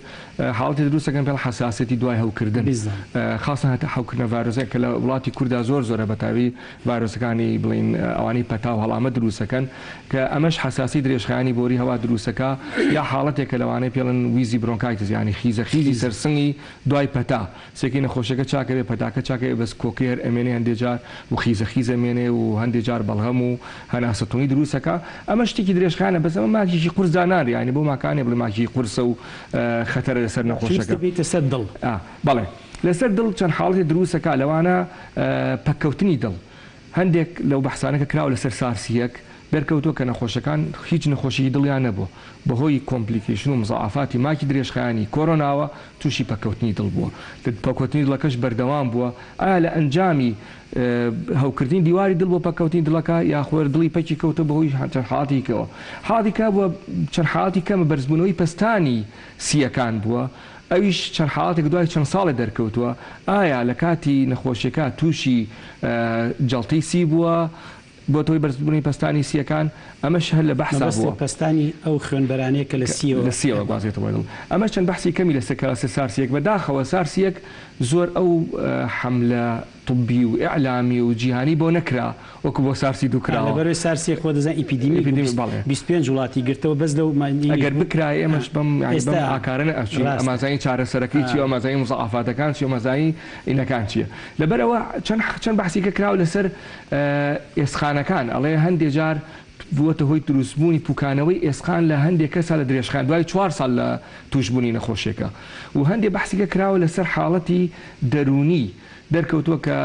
حاڵەتی دروست دەکەن پێڵ حەساسیەتی دوای هەوکردن خاصە هەتا هەوکردنە ڤایرۆسەکە کە لە وڵاتی کوردا زۆر زۆرە بەتاوی ڤایرۆسەکانی بڵین ئەوانەی پەتا و هەڵامەت دروستەکەن کە ئەمەش حەساسی درێژخایەنی بۆری هەوا دروستەکە یا حاڵەتێکە لەوانەیە پێڵن wheezy bronchitis یانی خیزە خیزی سەرسنگی دوای پەتا سێکەی نەخۆشەکە چاکەبێ پەتاکە چاکەبێ بەس کۆکەی هەر ئەمێنێ هەندێ جار و خیزە خیز ئەمێنێ و هەندێ جار بەڵغەم و هەناسە تونی دروست ئەکا ئەمە شتێکی درێژخایەنە بەس ئەمە ماکێکی قورس دانانرێ یانی بۆ ماکانێ بڵێ ماکی قورسە و خەتەرە لەسەر پێویستە نەخۆشەکە بێیتە سەر دڵ. ئا بەڵێ لەسەر دڵ چەند حاڵەتێ دروست ئەکا لەوانە پەککەوتنی دڵ هەندێک لەو بەحسانە کە کراوە لەسەر سارس یەک، دەرکەوتووە کە نەخۆشەکان هیچ نەخۆشیی دڵیان نەبووە، بەهۆی complication و مزاعەفاتی ماکی درێژخایەنی کۆرۆناوە تووشی پەککەوتنی دڵ بووە، پەککەوتنی دڵەکەش بەردەوام بووە، ئایا لە ئەنجامی هەوکردنی دیواری دڵ بۆ پەککەوتنی دڵەکە یاخود دڵی پەکی کەوتووە بەهۆی چەند حاڵەتێکی کەوە؟ حاڵەتی کە هەبووە چەند حاڵەتی کەمە بەرزبوونەوەی پەستانی سییەکان بووە، ئەویش چەند حاڵەتێک دوای چەند ساڵێک دەرکەوتووە، ئایا لە کاتی نەخۆشیەکە تووشی جەڵتەی سی بووە بۆتە هۆی بەرزبوونەوەی پەستانی سییەکان، ئەمەش هەر لە بەحسا مەبەستت بووە. پەستانی ئەو خوێنبەرانەیە کە لە سییەوە. لە سییەوە گوازێتەوە بۆ دڵ. ئەمەش چەند بەحسی کەمی لەسەر کرا لەسەر سارس یەک، بەداخەوە سارس یەک زۆر ئەو حەملە طبی و ئیعلامی و جیهانی بۆ نەکرا وەکو بۆ سارسی دوو کراوە. لەبەرئەوەی سارسی یەک خۆ دەزانی ئیپیدیمیک بوو 25 وڵاتی گرتەوە بەس لەو ئەگەر بکرایە ئێمەش بەم یانی بەم ئاکارە نەئەچوین ئەمانزانی چارەسەرەکەی چیە ئەمانزانی مزاعەفاتەکان چیە ئەمانزانی ئینەکان چیە لەبەرئەوە چەند چەند بەحسیکە کراوە لەسەر ئێسقانەکان ئەڵێ هەندێ جار بووەتە هۆی دروستبوونی پوکانەوەی ئێسقان لە هەندێک کەسا لە درێژخایەن دوای چوار ساڵ لە تووشبوونی نەخۆشیەکە و هەندێ بەحسیکە کراوە لەسەر حاڵەتی دەروونی دەرکەوتووە کە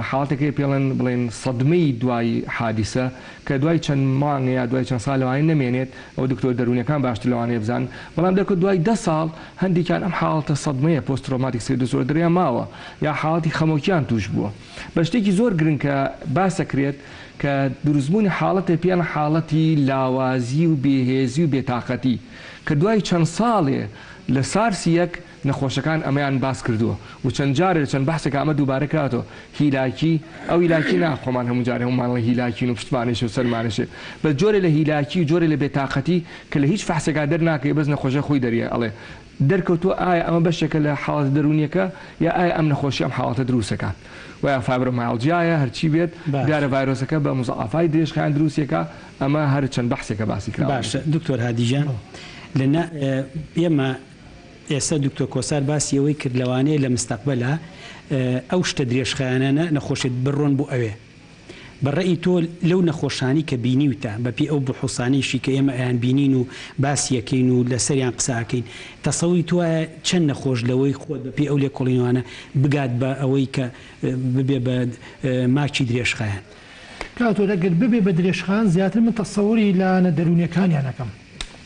حاڵەتێک هەیە پێڵێن بڵێن سەدمەی دوای حادیسە کە دوای چەند مانگێ یا دوای چەند ساڵ لەوانەیە نەمێنێت ئەوە دکتۆر دەروونیەکان باشتر لەوانەیە بزانن بەڵام دەرکەوت دوای دە ساڵ هەندێکیان ئەم حاڵەتە سەدمەیە post traumatic stress disorder یان ماوە یا حاڵەتی خەمۆکیان تووش بووە بە شتێکی زۆر گرنگ کە باسەکرێت کە دروستبوونی حاڵەتێ پێڵێن حاڵەتی لاوازی و بێهێزی و بێتاقەتی کە دوای چەند ساڵێ لە سارس یەک نەخۆشەکان ئەمەیان باس کردووە و چەند جارێ لە چەند بەحسێکا ئەمە دووبارە کراوەتەوە، هیلاکی، ئەو هیلاکی نا خۆمان هەموو جارێ هەموومان ئەڵێین هیلاکین و پشتمان ئەیشێ و سەرمان ئەیشێ، بەس جۆرێ لە هیلاکی و جۆرێ لە بێتاقەتی کە لە هیچ فەحسێکا دەرناکەوێ بەس نەخۆشەکە خۆی دەریە ئەڵێ دەرکەوتووە ئایا ئەمە بەشێکە لە حاڵەتە دەروونیەکە یا ئایا ئەم نەخۆشیە ئەم حاڵەتە دروستەکات وە یا فایبرۆمایاڵجیایە هەرچی بێت دیارە ڤایرۆسەکە بە مزاعەفای درێژخایەن دروستیەکا ئەمە هەر چەند بەحسێکە باسی کراوە. باشە دکتۆر هادی گیان. لە نا ئێمە ئێستا دکتۆر کۆسار باسی ئەوەی کرد لەوانەیە لە مستەقبەلا ئەو شتە درێژخایەنانە نەخۆشێت بڕۆن بۆ ئەوێ. بە ڕەئی تۆ لەو نەخۆشانەی کە بینیوتە بە پێی ئەو بحوسانەیشی کە ئێمە ئەیان بینین و باسی ئەکەین و لەسەریان قسە ئەکەین تەسەوری تۆ وایە چەند نەخۆش لەوەی خۆت بە پێی ئەو لێکۆڵینەوانە بگات بە ئەوەی کە ببێ بە ماکی درێژخایەن؟ کاک تۆر ئەگەر ببێ بە درێژخایەن زیاتر من تەسەوری لایەنە دەروونیەکانیان ئەکەم.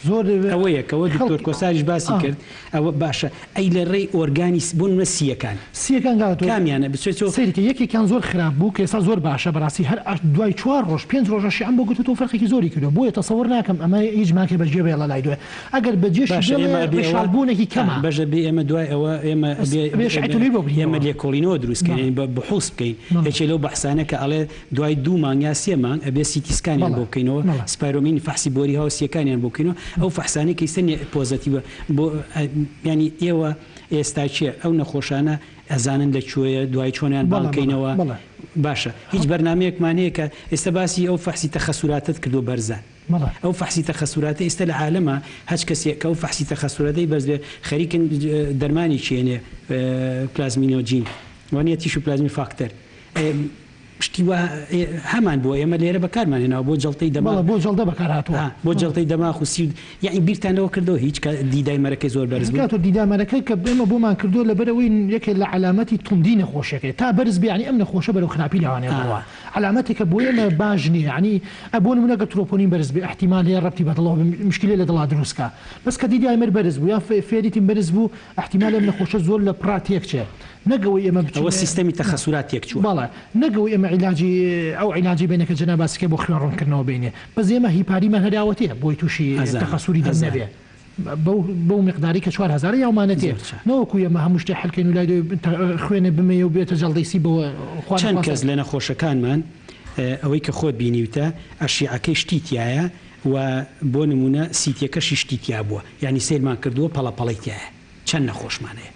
زۆر ئەوەیە کەوە دکتۆر خەڵک کۆساریش باسی ئا. کرد ئەوە باشە ئەی لە ڕێی ئۆرگانی بۆ نمونە سییەکان سییەکان کاکە تۆ کامیانە بچێ چۆ سەیری کە یەکێکیان زۆر خراپ بوو کە ئێستا زۆر باشە بەڕاستی هەر ئا دوای چوار ڕۆژ پێنج ڕۆژ ئەشیعەم بۆ گرتووە فەرقێکی زۆری کردووە بۆیە تەسەور ناکەم ئەمە هیچ ماکێ بەجێ بێڵە لای دوای ئەگەر بەجێشی باشە بێڵێ ئێمە ئەبێ ئەوە ڕیشاڵ بوونێکی ئا کەمە. بەش ئەبێ ئێمە دوای ئەوە ئێمە بەس ئەبێ ئەبێ ئەشعەی تونەی بۆ ئێمە بگرینەوە. لێکۆڵینەوە دروست کەین بەڵێ. یانی بە بحوس بکەین بەڵێ. یەکێ لەو بەحسانە کە ئەڵێ دوای دوو مانگ یا سێ مانگ ئەبێ CT scan یان بەڵێ بۆ بکەینەوە بەڵێ. spirometry فەحسی بۆری هەوا سیەکانیان بۆ بکەینەوە ئەو فەحسانەی کە ئیستە positive ە بۆ یانی ئێوە ئێستا کێ ئەو نەخۆشانە ئەزانن لە کوێیە دوای چۆنیان بانگ بەڵێ بەڵێ کەینەوە بەڵێ. باشە هیچ بەرنامەیەکمان هەیە کە ئێستا باسی ئەو فەحسی تەخەسوراتەت کردوە بەرزە بەڵێ. ئەو فەحسی تەخەسوراتە ئیستا لە عالەما هەچ کەسێ کە ئەو فەحسی تەخەسوراتەی بەرز بێ خەریکن دەرمانێکی ئەنێ plasminogen وانیە tissue plasmin factor شتی وا هەمان بووە ئێمە لێرە بەکارمان هێناوە بۆ جەڵتەی دەماغ. بەڵێ بۆ جەڵدە بەکار هاتووە. ها بۆ جەڵتەی دەماغ و سی و یەعنی بیرتان لەوە کردەوە هیچ کە D dimer ەکەی زۆر بەرز بوو؟ کاک تۆ D dimer ەکە کە ئێمە بۆمان کردووە لەبەرئەوەی یەکێ لە عەلامەتی توندی نەخۆشیەکەیە تا بەرز بێ یەعنی ئەم نەخۆشە بەرەو خراپی لەوانەیە بڕوا عەلامەتێکە بۆ ئێمە باش نییە یەعنی بۆ نموونە گەر troponin بەرز بێ ئیحتیمال هەیە ڕەبتی بە دڵەوە بێ مشکیلەی لە دڵا دروست کا بەس کە D dimer بەرز بوو یان فێریتین بەرز بوو ئیحتیمالە ئەم نەخۆشە زۆر لە پڕا تێکچێ نەک ئەوەی ئێمە ئەوە بچینە سیستەمی تەخەسورات تێکچووە. بەڵێ نەک ئەوەی ئێمە عیلاجی ئەو عیلاجەی بێنێ کە جەناب باسی کرد بۆ خوێن ڕۆنکردنەوە بێنێ بەس ئێمە هیپارینمان هەر یاوەتێ بۆی تووشی ئەزانم تەخەسوری دەم ئەزانم. نەبێ بەو بەو میقدارەی کە چوار هەزارە یاومانەتێ زۆر چاک. نەوەکو ئێمە هەموو شتێ حل کەین و لای دۆی خوێنێ بمەیە و بێتە جەڵدەی سی بەوە خوا چەند نەخواستە کەس لە نەخۆشەکانمان ئەوەی کە خۆت بینیوتە ئەشیعەکەی شتی تیایە و بۆ نموونە سیتیەکەشی شتی تیا بووە یانی سەیرمان کردووە پەڵە پەڵەی تیایە چەند نەخۆشمان هەیە؟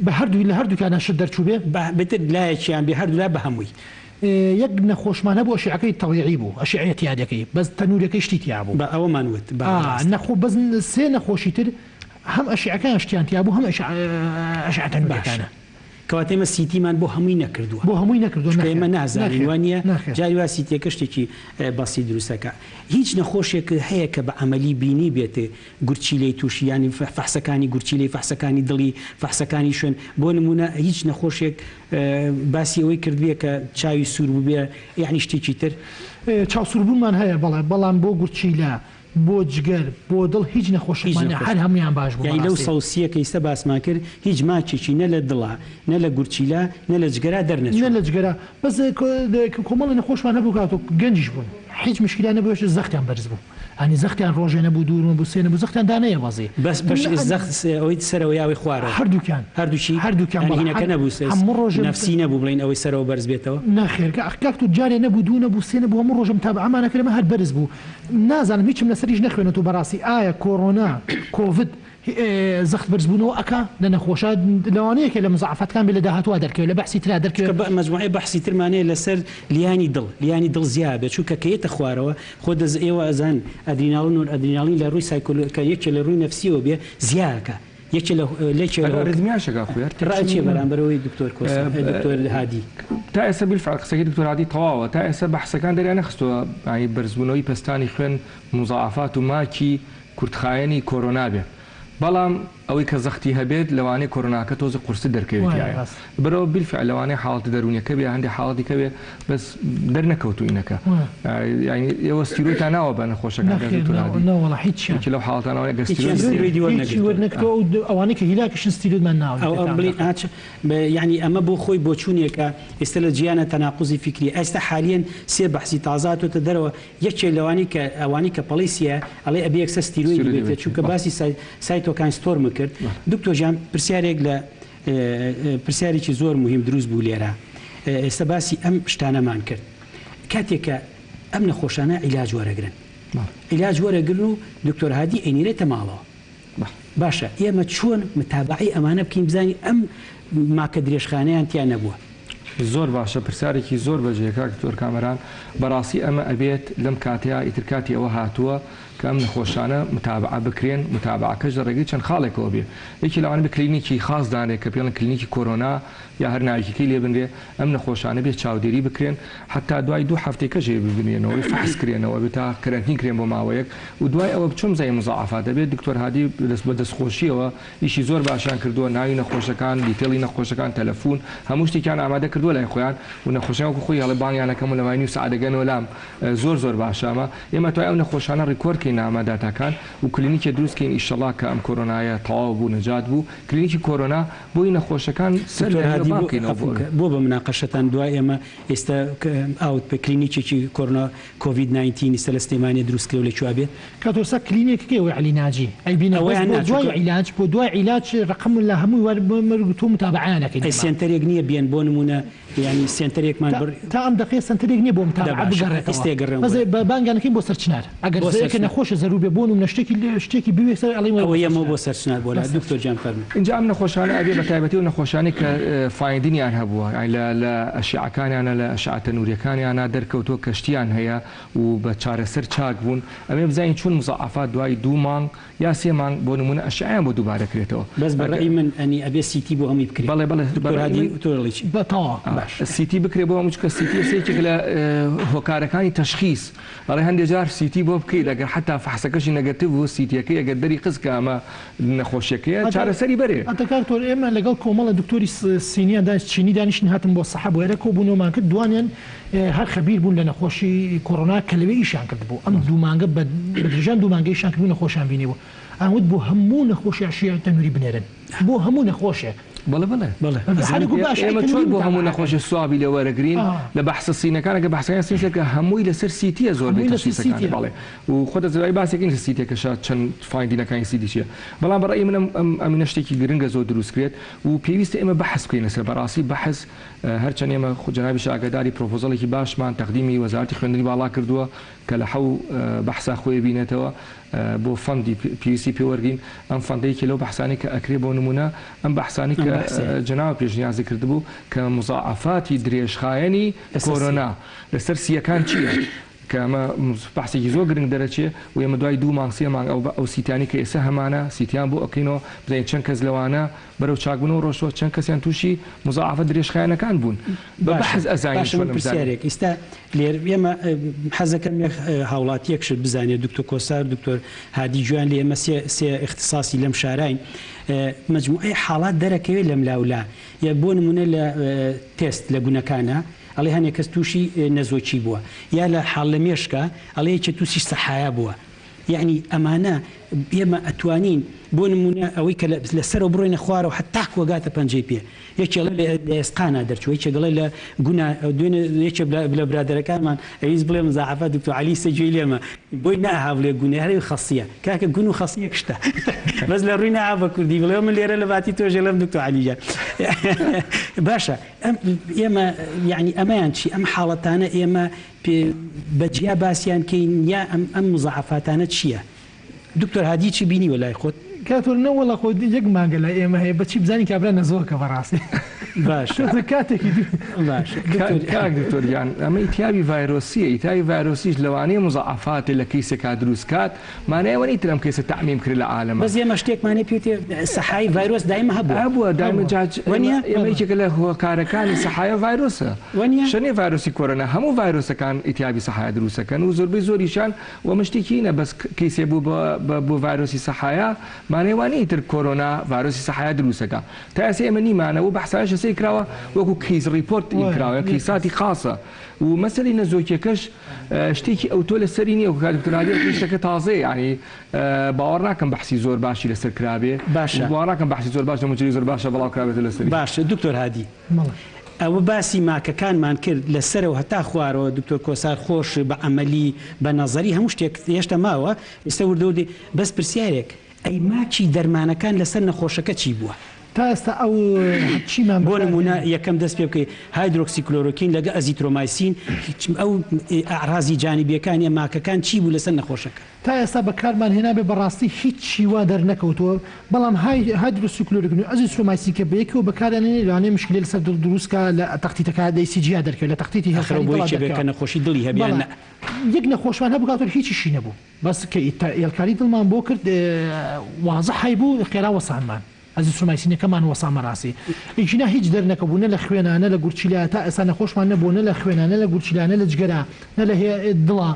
بە هەردوو لە هەردووکیانا شت دەرچووبێ؟ بە بتر لایەکیان بێ هەردوولا بە هەمووی. یەک نەخۆشمان هەبوو ئەشیعەکەی تەبیعی بوو ئەشیعەیە تیادەکەی بەس تەنورەکەی شتی تیا بوو. بە ئەوەمان وت بە ئا ڕاستە. نەخۆ بەس سێ نەخۆشی تر هەم ئەشیعەکەیان شتیان تیا بوو هەم ئەشعە باشە تەنورەکانە. کەواتە ئێمە CT مان بۆ هەمووی نەکردووە. بۆ هەمووی نەکردووە چونکە نەخێر ئێمە نازانین نەخێر وا نییە؟ نەخێر. جاری وا CT ەکە شتێکی بەسیت دروست ئەکا. هیچ نەخۆشێک هەیە کە بە عەمەلی بینیبێت گورچیلەی تووشی یانی فەحسەکانی گورچیلەی فەحسەکانی دڵی فەحسەکانی شوێن بۆ نموونە هیچ نەخۆشێک باسی ئەوەی کردبێ کە چاوی سوور بووبێ یانی شتێکی تر؟ چاو سووربوونمان هەیە بەڵێ بەڵام بۆ گورچیلە بۆ جگەر بۆ دڵ هیچ هیچ نەخۆشێکمان نیە نەخۆش هەر هەموویان باش بوو یانی لەو بەڕاستی. سەد و سی ە کە ئیستا باسمان کرد هیچ ماکێکی نە لە دڵا نە لە گورچیلە نە لە جگەرا نە دەرنەچووە. لە جگەرا بەس کۆمەڵێ نەخۆشمان هەبوو کاک تۆ گەنجیش بوون هیچ مشکلیان نەبوو هێشتا زەختیان بەرز بوو یانی زەختیان ڕۆژێ نەبوو دوو نەبوو سێ نەبوو زەختیان دانەیەبەزی بەس بەش زەخت ئەوەی سەرەوە یا ئەوەی خوارەوە؟ هەردووکیان هەردووکی؟ هەردووکیان یانی بەڵێ هینەکە هەر نەبوو هەموو ڕۆژێ نەفسی نەبوو بڵێین ئەوەی سەرەوە بەرز بێتەوە؟ نەخێر کاک تۆ جارێ نەبوو دوو نەبوو سێ نەبوو هەموو ڕۆژێ متابعەمان ئەکرد ئەمە هەر بەرز بوو نازانم هیچم لەسەریش نەخوێنەتەوە بەڕاستی ئایا کۆڕۆنا کۆڤد زەخت بەرزبوونەوە ئەکا لە نەخۆشا لەوانەیە یەکێ لە مزاعەفاتکان بێ لە داهاتووا دەرکەوێ لە بەحسی ترا دەرکەوێ. چونکە بە مەجموعەی بەحسی ترمان هەیە لەسەر لیانی دڵ لیانی دڵ زیا بێت چونکە کە یەتە خوارەوە خۆ دەز ئێوە ئەزان ئەدریناڵین و ئەدریناڵین لە ڕووی سایکۆلۆ کە یەکێ لە ڕووی نەفسیەوە بێ زیا ئەکا یەکێ لە لەکێ لە ئەگەر هۆکە ئەریزمیاش ئەکا خۆی هەر ڕای چیە تێکچوونی بەرامبەر ئەوەی دکتۆر کۆسە دکتۆر هادی؟ تا ئێستا بیلفعل قسەکەی دکتۆر هادی تەواوە تا ئێستا بەحسەکان دەریان نەخستووە یانی بەرزبوونەوەی پەستانی خوێن موزاعەفات و ماکی کورتخایەنی کۆرۆنا بێ بەڵام ئەوەی کە زەختی هەبێت لەوانەیە کۆرۆناکە تۆزێ قورستر دەرکەوێت وایە تیایا ڕاست. لەبەرئەوە بیلفعل لەوانەیە حاڵەتە دەروونیەکە بێ هەندێ حاڵەتی کە بێ بەس دەرنەکەوتوو ئینەکە وایە. یانی ئێوە ستیرۆیدتان ناوە بە نەخۆشەکان کاک نەخێر دکتۆر نا هادی نەوەڵا هیچیان. یەکێ لەو حاڵەتانە وایە گەر هیچیان ستیرۆید ستیرۆیدی بدرێت هیچی وەرنەگرتووە. وەرنەگرتووە ئەو ئەوانەی کە هیلاکیشن ستیرۆیدمان ناوە ئەو پێتان بڵێ دەخەن. ئاچ یانی ئەمە بۆ خۆی بۆچوونێکە ئێستا لە جیهانا تەناقوزی فیکری ئێستا حالیەن سێ بەحسی تازە هاتۆتە دەرەوە یەکێ لەوانەی کە ئەوانەی کە پەڵەی سیە ئەڵێ ئەبێ یەکسەر ستیرۆیدی ستیرۆیدی بێتێ بێتێ چونکە بەڵێ. باسی cytokine storm کرد بەڵێ. دکتۆر گیان پرسیارێک لە پرسیارێکی زۆر موهیم دروست بوو لێرە ئێستا باسی ئەم شتانەمان کرد کاتێک کە ئەم نەخۆشانە عیلاج وەرەگرن بەڵێ. عیلاج وەرەگرن و دکتۆر هادی ئەینیرێتە ماڵەوە بەڵێ. باشە ئێمە چۆن متابەعەی ئەمانە بکەین بزانین ئەم ماکە درێژخانەیان تیا نەبووە؟ زۆر باشە پرسیارێکی زۆر بەجێیە کاک دکتۆر کامەران بەڕاستی ئەمە ئەبێت لەم کاتەیا ئیتر کاتی ئەوە هاتووە کە ئەم نەخۆشانە متابعە بکرێن، متابعەکەش لە ڕێگەی چەند خاڵێکەوە بێ، یەکێ لەوانە بێ کلینیکی خاص دانرێ کە پێڵێن کلینیکی کۆرۆنا یا هەر ناوێکیکەی لێ بنرێ، ئەم نەخۆشانە بێ چاودێری بکرێن حەتا دوای دوو هەفتەی کەش ئەبێ ببینرێنەوە بێ فەحس کرێنەوە ئەبێ تا کەرەنتین کرێن بۆ ماوەیەک و دوای ئەوە چۆن بزانین مزاعەفات ئەبێ دکتۆر هادی بە دەستخۆشیەوە ئیشی زۆر باشیان کردووە ناوی نەخۆشەکان detail ی نەخۆشەکان تەلەفون هەموو شتێکیان ئامادە کردووە لای خۆیان و نەخۆشەکان وەکو خۆی ئەڵێ بانگیان ئەکەم و لە ماوەی نیو سەعات دەگەنەوە لام زۆر زۆر باشە ئەمە ئێمە توای ئەو نەخۆشانە record کەین نامە داتاکان و کلینیکێ دروست کەین ئیشەڵا کە ئەم کۆرۆنایە تەواو بوو نەجات بوو کلینیکی کۆرۆنا بۆی نەخۆشەکان سەر دکتۆر لە نوێ هادی بان بۆ بکەینەوە بۆ عەفوو کە بۆ بە مناقەشەتان دوای ئێمە ئێستا ئاوت پێ کلینیکێکی کۆرۆنا کۆڤید 19 ئیستا لە سلێمانیە دروست کرێ و لە کوێ بێ؟ کاک تۆ کلینێکەکەی ئەوەی عەلی ناجی ئەیبینە بەس ئەوەیان بۆ نا دوای چونکە عیلاج بۆ دوای عیلاج رەقەم لە هەمووی وەر مەرگ تۆ متابەعەیان ئەکەین ئەی ئێمە. سێنتەرێک نیە بێن بۆ نمونە یانی سێنتەرێکمان تا بڕ تا ئەم دەقەیە سەنتەرێک نیە بۆ دە متابەعە باشە بگەڕێتەوە ئیستێ گەڕێم بەس بۆ بە بانگیان ئەکەین بۆ سەرچنار ئەگەر بۆ زەیەکە سەرچنار. نەخۆشە زەروور بێ بۆ نمونە شتێکی شتێکی بوێ سەر ئەڵێین وەرە ئەوە بۆ یەمەوە سەرچنار بۆ سەرچنار بۆ بۆ لا دکتۆر سەرچنار. گیان فەرموو. ئینجا ئەم نەخۆشانە ئەبێ بە تایبەتی ئەو نەخۆشانەی کە finding یان هەبووە یانی لە لە ئەشیعەکانیانە لە ئەشعە تەنوریەکانیانە دەرکەوتووە کە شتیان هەیە و بە چارەسەر چاک بوون ئەمێ بزانین چۆن مزاعەفات دوای دوو مانگ یا سێ مانگ بۆ نموونە ئەشعەیان بۆ دووبارە کرێتەوە بەس بە ئەگەر ڕەئی من ئەنی ئەبێ CT بۆ هەمووی بکرێ بەڵێ بەڵێ بە دکتۆر ڕەئی هادی من تۆ ئەڵێی چی؟ بە تەواو باش. CT بکرێ بۆ هەموو چونکە CT ئێستا یەکێکە لە هۆکارەکانی تەشخیس ئەڵێ هەندێ جار CT بۆ بکەیت ئەگەر حەتا فەحسەکەشی negative بوو CT یەکەی ئەگەر دەری خست کە ئەمە نەخۆشیەکەیە هەتا چارەسەری بەرێ. هەتا کاک تۆر ئێمە لەگەڵ کۆمەڵە دکتۆری سینیان دانیشت چینی دانیشتین هاتن بۆ سەحە بۆ ئێرە کۆبوونەوەمان کرد دوانیان هەر خەبیر بوون لە نەخۆشی کۆڕۆنا کە لەوێ ئیشیان کردبوو ئەم دوو مانگە بە درێژان دوو مانگە ئیشیان کردبوو نەخۆشیان بینیبوو ئەیان وت بۆ هەموو نەخۆشی ئەشیای تەنوری بنێرن بۆ هەموو نەخۆشێک بەڵێ بەڵێ. بەڵێ ئەزانم. هەر گوت باشە ئەی ئێمە چۆن تەنوری بۆ هەموو متابعە نەخۆشێ swab ی لێ وەرەگرین لە بەحسە سینەکان ئەگەر بەحسەکانی سین سەیر کە هەمووی لەسەر CT یە زۆربەی هەمووی لەسەر تەشخیسەکانی CT یە. بەڵێ و خۆت ئەزانی باسێکین لە CT یەکەشا چەند finding ەکانی CT چیە بەڵام بە ڕەئی من ئەم ئەم ئەمینە شتێکی گرنگە زۆر دروست کرێت و پێویستە ئێمە بەحس بکەین لەسەر بەڕاستی بەحس هەرچەند ئێمە جەنابیشت ئاگاداری proposal ێکی باشمان تەقدیمی وەزارەتی خوێندنی باڵا کردووە کە لە حەو بەحسا خۆی بینێتەوە بۆ fund ی پێویستی پێ وەرگین ئەم fund ە یەکێ لەو بەحسانەی کە ئەکرێ بۆ نمونە ئەم بەحسانەی ئەم کە بەحسەیە. جەنابت پێشنیازی کردبوو کە مزاعەفاتی درێژخایەنی لەسەر سییە. کۆرۆنا لەسەر سییەکان چییە کە ئەمە بەحسێکی زۆر گرنگ دەرەچێ و ئێمە دوای دوو مانگ سێ مانگ ئەو ئەو CT یانەی کە ئێستا هەمانە CT یان بۆ ئەکەینەوە بزانین چەند کەس لەوانە بەرەو چاکبوونەوە ڕۆشتووە چەند کەسیان تووشی مزاعەفە درێژخایەنەکان بوون بە باشە بەحس ئەزانین باشە من چۆن بزانین. پرسیارێک ئیستا لێر ئێمە حەزەکەم یەک هاوڵاتیەک شت بزانێت دکتۆر کۆسار دکتۆر هادی گوێیان لێ ئێمە سێ سێ ئیختیساسی لەم شاراین مەجموعەی حاڵات دەرەکەوێت لەم لاولا یە بۆ نمونە لە تێست لە گونەکانە ئەڵێ هەنێ کەس تووشی نەزۆکی بووە یا لە حاڵ لە مێشکا ئەڵێ یەکێ تووشی سەحایا بووە یەعنی ئەمانە ئێمە ئەتوانین بۆ نموونە ئەوەی کە لە سەرەوە بڕۆینە خوارەوە هەتاکو ئەگاتە پەنجەی پێ یەکێ ئەڵێ لە ئێسقانا دەرچووە یەکێک ئەڵێ لە گونا دوێنێ یەکێک لە برادەرەکانمان ئەویست بڵێ مزاعەفە دکتۆر عەلی سە گوێی لێمە بۆی نەئەها بڵێ گونە هەر ئەوی خەسییە کاکە گون و خەسی یەک شتە بەس لە ڕووی نەئا بە کوردی بڵێ من لێرە لە باتی تۆش ئەڵێم دکتۆر عەلی گیان باشە ئەم ئێمە یەعنی ئەمەیان چی ئەم حاڵەتانە ئێمە پێ بە جیا باسیان کەین یا ئەم ئەم مزاعەفاتانە چیە؟ دکتۆر هادی چی بینیوە لای خۆت؟ کاک تۆر نەوەڵا خۆ یەک مانگە لای ئێمە هەیە بەچی بزانین کابرا نەزۆکە بەڕاستی باشە تۆزە کاتێکی دوور باشە دکتۆر کاک دکتۆر گیان ئەمە ئیتیابی ڤایرۆسیە ئیتیابی ڤایرۆسیش لەوانەیە مزاعەفاتێ لە کەیسێکا دروست کات مانای ئەوە نیە تر ئەم کەیسە تەعمیم کرێ لە عالەما. بەس ئێمە شتێکمان هەیە پێوتێ سەحای ڤایرۆس دایمە هەبووە. هەبووە دایمە هەبووە. جا وەنیە؟ ئێمە یەکێکە لە هۆکارەکانی سەحایە ڤایرۆسە. وەنیە؟ شەنێ ڤایرۆسی کۆرۆنا هەموو ڤایرۆسەکان ئیتیابی سەحایا دروستەکەن و زۆربەی زۆریشیان و ئەمە شتێکی نە بەس کەیسێ بوو بە بۆ ڤایرۆسی سەحایا مانای وا نیە ئیتر کۆرۆنا ڤایرۆسی سەحایا دروستەکا تا ئێستا ئێمە نیمانە و بەحسایش ئێستا کراوە وەکو case report وایە کراوە یەک کەس. کەیساتی خاسە و مەسەلی نەزۆکیەکەش شتێکی ئەوتۆ لەسەری نیە وەکو کاک دکتۆر هادی ئەڵێ شتەکە تازەیە یانی باوەڕ ناکەم بەحسی زۆر باشی لەسەر کرابێ باشە. و باوەڕ ناکەم بەحسی زۆر باش لە مجەلی زۆر باشە بڵاو کرابێتە لەسەری. باشە دکتۆر هادی بەڵێ. ئەوە باسی ماکەکانمان کرد لە سەرەوە هەتا خوارەوە دکتۆر کۆسار خۆش بە عەمەلی بە نەزەری هەموو شتێک هێشتا ماوە ئێستا وردە وردی بەس پرسیارێک ئەی ماکی دەرمانەکان لەسەر نەخۆشەکە چی بووە؟ تا ئێستا ئەو چیمان بۆ نموونە یەکەم دەست پێ بکەی هایدرۆکسیکلۆرۆکین لەگە ئەزیترۆمایسین ئەو ئەعرازی جانیبیەکان یا ماکەکان چی بوو لەسەر نەخۆشەکە؟ تا ئێستا بەکارمان هێنابێ بەڕاستی هیچی وا دەرنەکەوتووە بەڵام هایدرۆکسیکلۆرۆکین و ئەزیترۆمایسین کە بەیەکەوە بەکاریان هێنێ لەوانەیە مشکلەی لەسەر دڵ دروست کا لە تەختیتەکە لە ECG یا دەرکەوێ لە تەختیتی ئەخر هێڵکاری بۆ دڵا یەکێ بێ دەرکەوێ کە نەخۆشی دڵی هەبێ یان بەڵێ نە. یەک نەخۆشمان هەبوو کاک تۆر هیچیشی نەبوو بەس کە هێڵکاری دڵمان بۆ کرد وازح هەیبوو خێرا وەسانمان. ئەزیترۆمایسینەکەمان وەسا مەراسی ئیگینا هیچ دەرنەکەبوو نە لە خوێنا نە لە گورچیلە تا ئێستا نەخۆشمان نەبووە نە لە خوێنا نە لە گورچیلە نە لە جگەرا نە لە هێ دڵا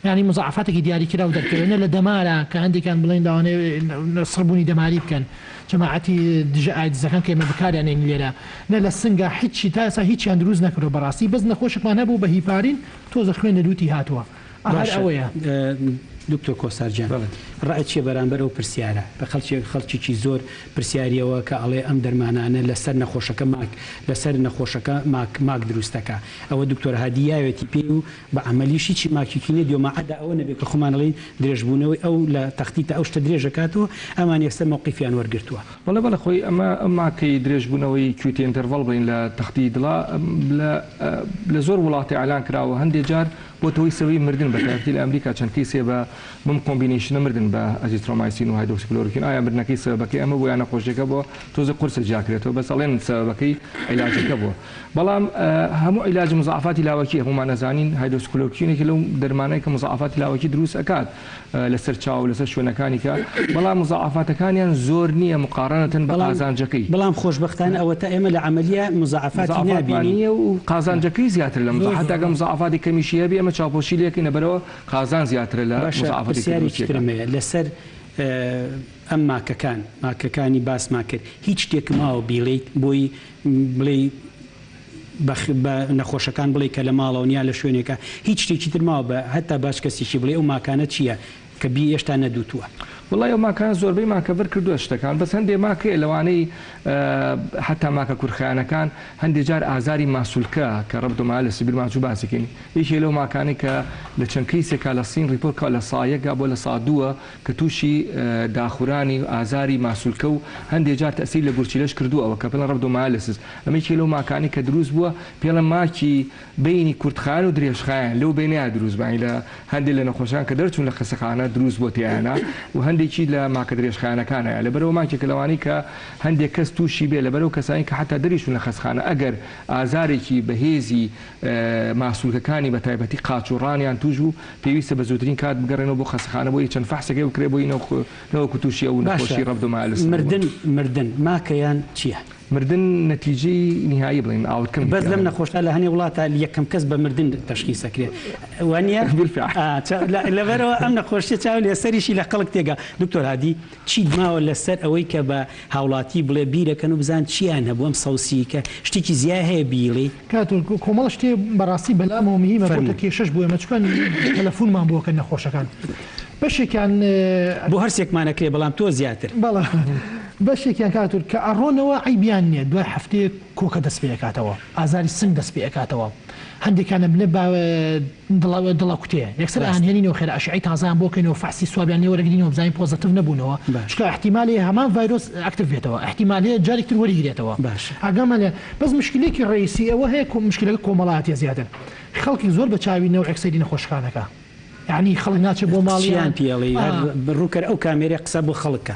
یانی مزاعەفاتێکی دیاری کراو دەرکەوێ نە لە دەمارا کە هەندێکیان بڵێن لەوانەیە سڕبوونی دەماری بکەن جەماعەتی دژە ئایدزەکان کە ئێمە بەکاریان نێین لێرە نە لە سنگا هیچی تا ئێستا هیچیان دروست نەکردوە بەڕاستی بەس نەخۆشێکمان هەبوو بە هیپارین تۆزە خوێن لە لوتی هاتووە هەر باشە ئەوەیە. دکتۆر کۆسار گیان بەڵێ. ڕەئت چیە بەرامبەر ئەو پرسیارە کە خەڵکێک خەڵکیکی زۆر پرسیاریەوە کە ئەڵێ ئەم دەرمانانە لەسەر نەخۆشەکە ماک لەسەر نەخۆشەکە ماک ماک دروست دەکا ئەوە دکتۆر هادی یاوێتی پێی و بە عەمەلیش هیچی ماکیکی نەدیوە ماعەدا ئەوە نەبێ کە خۆمان ئەڵێین درێژبوونەوەی ئەو لە تەختیتە ئەو شتە درێژەکاتەوە ئەمان یەکسەر مەوقیفیان وەرگرتووە. بەڵێ بەڵێ خۆی ئەمە ئەم ماکەی درێژبوونەوەی QT interval بڵێین لە تەختی دڵا لە لە زۆر وڵاتێ ئیعلان کراوە هەندێ جار بۆتە هۆی سەبەبی مردن بە تایبەتی لە ئەمریکا چەند کەیسێ بە بەم combination ە مردن بە ئەزیترۆمایسین و هایدرۆکسیکلۆرۆکین ئایا مردنەکەی سەبەبەکەی ئەمە بوو یا نەخۆشیەکە بووە تۆزێ قورسە جیاکرێتەوە بەس ئەڵێن سەبەبەکەی عیلاجەکە بووە بەڵام هەموو عیلاج مزاعفاتی لاوەکی هەموومان ئەزانین هایدرۆکسیکلۆرۆکین یەکێ لەو دەرمانەیە کە مزاعفاتی لاوەکی دروست ئەکات لەسەر چاو لەسەر شوێنەکانی کە بەڵام مزاعفاتەکانیان زۆر نییە مقارنەتەن بە بەڵام قازانجەکەی. بەڵام خۆشبەختانە ئەوەتا ئێمە لە عەمەلیە مزاعفاتی مزاعفاتمان نابینین. نییە و قازانجەکەی زیاترە لە مزاعفات زۆر حەتا گەر مزاعفاتی کەمیشی هەبێ ئێمە چاوپۆشی لێ ئەکەین لەبەرئەوە قازانج زیاترە لە باشە مزاعفاتی کە پرسیارێکی دروستی ئەکات. ترم هەیە لەسەر ئەم ماکەکان ماکەکانی باسمان کرد هیچ شتێک ماوە بیڵێیت بۆی بڵێی بە بە نەخۆشەکان بڵێی کە لە ماڵەوەن یا لە شوێنێکە هیچ شتێکی تر ماوە بە هەتا باش کەسێکی بڵێی ئەو ماکانە چییە کە بی هێشتا نەدوتووە؟ وەڵای ئەو ماکانە زۆربەی مان کەڤەر کردووە شتەکان بەس هەندێ ماک هەیە لەوانەی حەتا ماکە کورتخایەنەکان هەندێ جار ئازاری ماسولکە کە rhabdomyolysis بیرمان چوو باسی کەین یەکێ لەو ماکانەی کە لە چەند کەیسێکا لە سین ڕیپۆرت کراوە 1% بۆ 2% کە تووشی داخورانی ئازاری ماسولکە و هەندێ جار تەئسیر لە گورچیلەش کردووە ئەوە کە پێڵێن rhabdomyolysis ئەمە یەکێ لەو ماکانەی کە دروست بووە پێڵێن ماکی بەینی کورتخایەن و درێژخایەن لەو بەینەیا دروست بووە یانی لە هەندێ لە نەخۆشەکان کە دەرچوون لە خەسەخانە دروست بووە تێیانا و هەندێکی لە ماکە درێژخایەنەکانایە لەبەرئەوە ماکێکە لەوانەی کە هەندێک کەس تووشی بێ لەبەرئەو کەسانی کە حەتا دەریچوون لە خەسخانە ئەگەر ئازارێکی بەهێزی ماسولکەکانی بە تایبەتی قاچ و ڕانیان تووش بوو پێویستە بە زووترین کات بگەڕێنەوە بۆ خەسەخانە بۆ ی چەند فەحسێک بکرێ بۆ ی نەوەکو تووشی ئەو باشە نەخۆشی rhabdomyolysis ببن. مردن مردن ماکە یان چیە؟ مردن نەتیجەی نیهایی بڵێین outcome ی بەس لەم تیایە. نەخۆشە لە هەنێ وڵاتا یەکەم کەس بە مردن تەشخیس ئەکرێ وانیە؟ بالفعل. ئا چا لەبەرئەوە ئەم نەخۆشیە چاو لەسەریشی لە خەڵک تێگا. دکتۆر هادی چیت ماوە لەسەر ئەوەی کە بە هاوڵاتی بڵێ بیرەکەن و بزان چیان هەبوو ئەم سەوسی کە شتێکی زیای هەیە بیڵێی؟ کاک تورک کۆمەڵە شتێ بەڕاستی بەلامەوە مهیمە بۆتە فەرموو. کێشەش بۆ ئێمە چونکە تەلەفونمان بۆ ئەکەن نەخۆشەکان بەشێکیان. بۆ هەرسێکمان ئەکرێ بەڵام تۆ زیاتر. بەڵێ بەشێکیان کاک تورک کە ئەڕۆنەوە عەیبیان نیە دوای هەفتەیەک کۆکە دەست پێ ئەکاتەوە ئازاری سنگ دەست پێ ئەکاتەوە هەندێکیان ئەبنە بە دڵە دڵەکوتێ یەکسەر ڕاستە. ئەیانهێنینەوە خێرا ئەشعەی تازەیان بۆ کەینەوە فەحسی swab یان لێ وەرەگرینەوە بزانین positive نەبوونەوە باشە. چونکە ئیحتیمال هەیە هەمان ڤایرۆس active بێتەوە ئیحتیمال هەیە جارێکی تر وەریگرێتەوە باشە. ئاگامان لە بەس مشکلێکی ڕەئیسی ئەوە هەیە کۆ مشکلەکە کۆمەڵایەتیە زیاتر خەڵکی زۆر بە چاوی نەوعێک سەیری نەخۆشەکان ئەکا یەعنی خەڵک ناچێ بۆ چیان ماڵیان پێ ئەڵێی ئا. هەر ڕووکەر ئەو کامێرەی قسە بۆ خەڵک کە.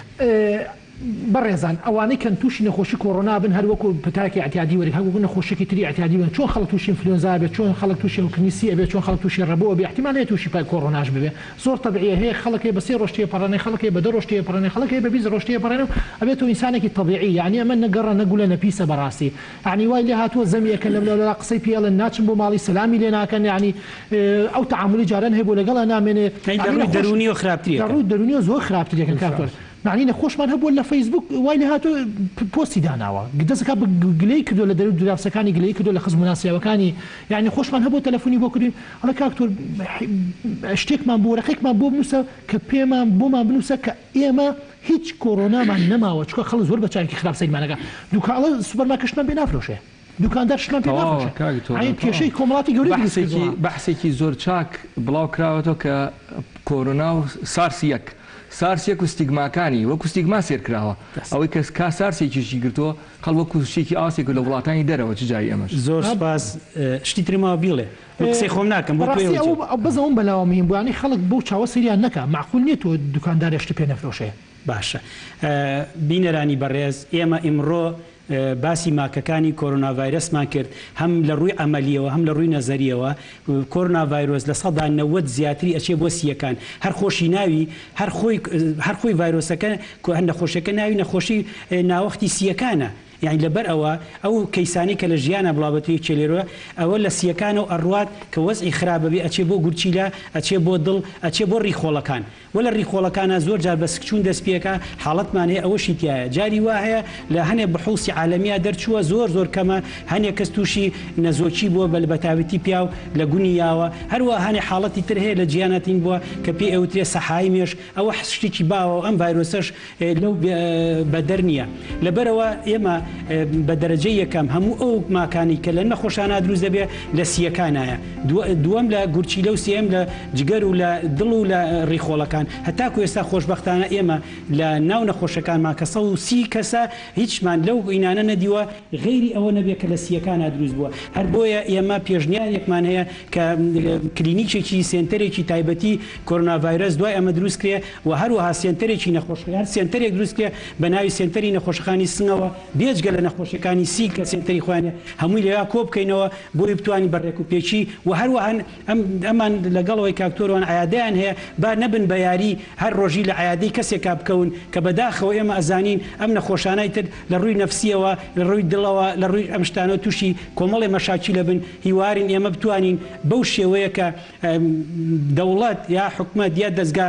بەڕێزان ئەوانەی کەن توشی نەخۆشی کۆڕۆنا بن هەر وەکو پەتایەکی ئیعتیادی وەرگ هەر وەکو نەخۆشیەکی تری ئیعتیادی وەرگ چۆن خەڵک توشی ئینفلوێنزا ئەبێت چۆن خەڵک توشی هەوکردنی سی ئەبێت چۆن خەڵک توشی ڕەبۆ ئەبێ ئیحتیمال هەیە توشی پای کۆڕۆناش ببێ زۆر تەبعیە هەیە خەڵک هەیە بە سێ ڕۆژ تێپەڕێنێ خەڵک هەیە بە دە ڕۆژ تێپەڕێنێ خەڵک هەیە بە 20 ڕۆژ تێپەڕێنێ و ئەبێتەوە ئینسانێکی تەبیعی یەعنی ئەمە نە گەڕە نە گولە نە پیسە بەڕاستی یەعنی وای لێ هاتووە زەمی ئەکەن لەم لەولا قسەی پێ ئەڵێن ناچن بۆ ماڵی سەلامی لێ ناکەن یەعنی ئەو تەعامولی جاران هەیبوو لەگەڵا نامێنێ یەعنی لە یەعنی ڕووی نەخۆش دەروونیەوە خراپتری لە ئەکەن. ڕووی دەروونیەوە زۆر خراپتری ئەکەن کاک تۆر مەعنی نەخۆشمان هەبووە لە فەیسبوک وای لێهاتووە پۆستی داناوە دەست ئەکا بە گلەیی کردووە لە دەرو دراوسێکانی گلەیی کردووە لە خزم و ناسیاوەکانی یانی نەخۆشمان هەبووە تەلەفونی بۆ کردوین ئەڵێ کاک تۆ شتێکمان بۆ وەرەقەیەکمان بۆ بنووسە کە پێمان بۆمان بنووسە کە ئێمە هیچ کۆرۆنامان نەماوە چونکە خەڵک زۆر بە چاوێکی خراپ سەیرمان ئەکا دوکاڵە سوپەرمارکێت شتمان پێ نافرۆشێ. دوکاندار شتمان پێ تەواوە نافرۆشێ کاک تۆران یانی تەواو کێشەی کۆمەڵاتی گەورەی دروست بەحسێکی کردووە. بەحسێکی زۆر چاک بڵاو کراوەتەوە کە کۆرۆنا و سارس یەک. سارس یەک و ستیگماکانی وەکو ستیگما سێر کراوە ئەوەی کە کا سارسێکیشی گرتووە خەڵک وەکو شتێکی ئاوا سێر کردووە لە وڵاتانی دەرەوە چ جای ئێمەش. زۆر سوپاس شتی تر ماوە بیڵێ من قسەی خۆم ناکەم بۆ تۆ بەڕاستی ئێوە ئەوە بەس ئەوەم بەلاوە مهیم بوو یانی خەڵک بەو چاوە سەیریان نەکا مەعقول نیە تۆ دوکاندارێ شتت پێ نەفرۆشێ. باشە بینەرانی بەڕێز ئێمە ئیمڕۆ باسی ماکەکانی کۆرۆنا ڤایرەسمان کرد هەم لە ڕووی عەمەلیەوە هەم لە ڕووی نەزەریەوە کۆرۆنا ڤایرۆس 90% زیاتری ئەچێ بۆ سییەکان هەر خۆشی ناوی هەر خۆی هەر خۆی ڤایرۆسەکە نەخۆشیەکە ناوی نەخۆشی ناوەختی سییەکانە یانی لەبەر ئەوە ئەو کەیسانەی کە لە ژیانا بڵاوبێتەوە یەکێ لێرە ئەوە لە سییەکانەوە ئەڕوات کە وەزعی خراپ بێ ئەچێ بۆ گورچیلە ئەچێ بۆ دڵ ئەچێ بۆ ڕیخۆڵەکان وە لە ڕیخۆڵەکانا زۆر جار بە سکچوون دەست پێکا حاڵەتمان هەیە ئەوەشی تیایە جاری وا هەیە لە هەنێ بحوسی عالەمیا دەرچووە زۆر زۆر کەمە هەنێ کەس تووشی نەزۆکی بووە بە بەتابەتی پیاو لە گونی یاوە هەروە هەنێ حاڵەتی تر هەیە لە جیانا تین بووە کە پێی ئەوترێ سەحای مێشک ئەوە شتێکی باوە و ئەم ڤایرۆسەش لەو بەدەر نییە. لەبەرئەوە ئێمە بە دەرەجەی یەکەم هەموو ئەو ماکانەی کە لە نەخۆشانا دروست دەبێت لە سییەکانایە، دووەم لە گورچیلە و سێیەم لە جگەر و لە دڵ و لە ڕیخۆڵەکان. هەتاکو ئێستا خۆشبەختانە ئێمە لە ناو نەخۆشەکانمان کە 130 کەسە هیچمان لەو ئینانە نەدیوە غەیری ئەوە نەبێت کە لە سییەکانا دروست بووە. هەر بۆیە ئێمە پێشنیارێکمان هەیە کە کلینیکێکی سێنتەرێکی تایبەتی کۆرۆنا ڤایرەس دوای ئەمە دروست کرێ و هەروەها سێنتەرێکی نەخۆش هەر سێنتەرێک دروست کرێ بە ناوی سێنتەری نەخۆشەکانی سنگەوە بێجگە لە نەخۆشیەکانی سیل کە سێنتەری خۆیان هەیە هەمووی لەویا کۆ بکەینەوە بۆی بتوانین بە ڕێک و پێکی و هەروەها ئەم ئەمان لەگەڵ ئەوەی کاک تۆروان عیادەیان هەیە با نەبن بە یاری هەر ڕۆژی لە عیادەی کەسێکا بکەون کە بەداخەوە ئێمە ئەزانین ئەم نەخۆشانەی تر لە ڕووی نەفسیەوە لە ڕووی دڵەوە لە ڕووی ئەم شتانەوە تووشی کۆمەڵێ مەشاکیلە بن هیوارین ئێمە بتوانین بەو شێوەیە کە دەوڵەت یا حکومەت یا دەزگا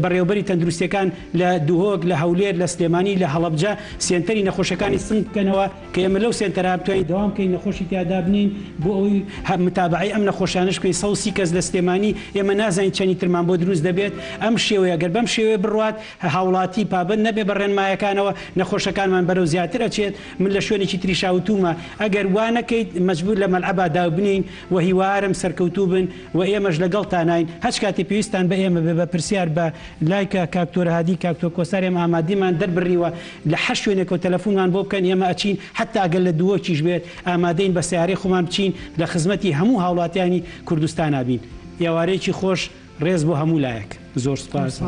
بەڕێوەبەری تەندروستیەکان لە دهۆک، لە هەولێر، لە سلێمانی، لە هەڵەبجە سێنتەری نەخۆشەکانی سنگ بکەنەوە کە ئێمە لەو سێنتەرە بتوانین دەوام بکەین نەخۆشی تیا دابنێین بۆ ئەوەی متابەعەی ئەم نەخۆشانەش بکەین 130 کەس لە سلێمانی ئێمە نازانین چەنی ترمان بۆ دروست دەبێت ئەم شێوەیە گەر بەم شێوەیە بڕوات هاوڵاتی پابەند نەبێت بە ڕێنمایەکانەوە نەخۆشەکانمان بەرەو زیاتر ئەچێت من لە شوێنێکی تریشا وتومە ئەگەر وا نەکەیت مەجبور لە مەلعەبا دابنێین وە هیوارم سەرکەوتوو بن وە ئێمەش لەگەڵتاناین هەچ کاتێ پێویستتان بە ئێمە بێ بە پرسیار بە لای کە کاک تۆر هادی کاک تۆر کۆسار ئێمە ئامادیمان دەربڕیوە لە هەر شوێنێکەوە تەلەفونمان بۆ بکەن ئێمە ئەچین حەتا گەر لە دووەکیش بێت ئامادەین بە سەیارەی خۆمان بچین لە خزمەتی هەموو هاوڵاتیانی کوردستانا بین ئێوارەیەکی خۆش ڕێز بۆ هەموو لایەک زۆر سوپاس.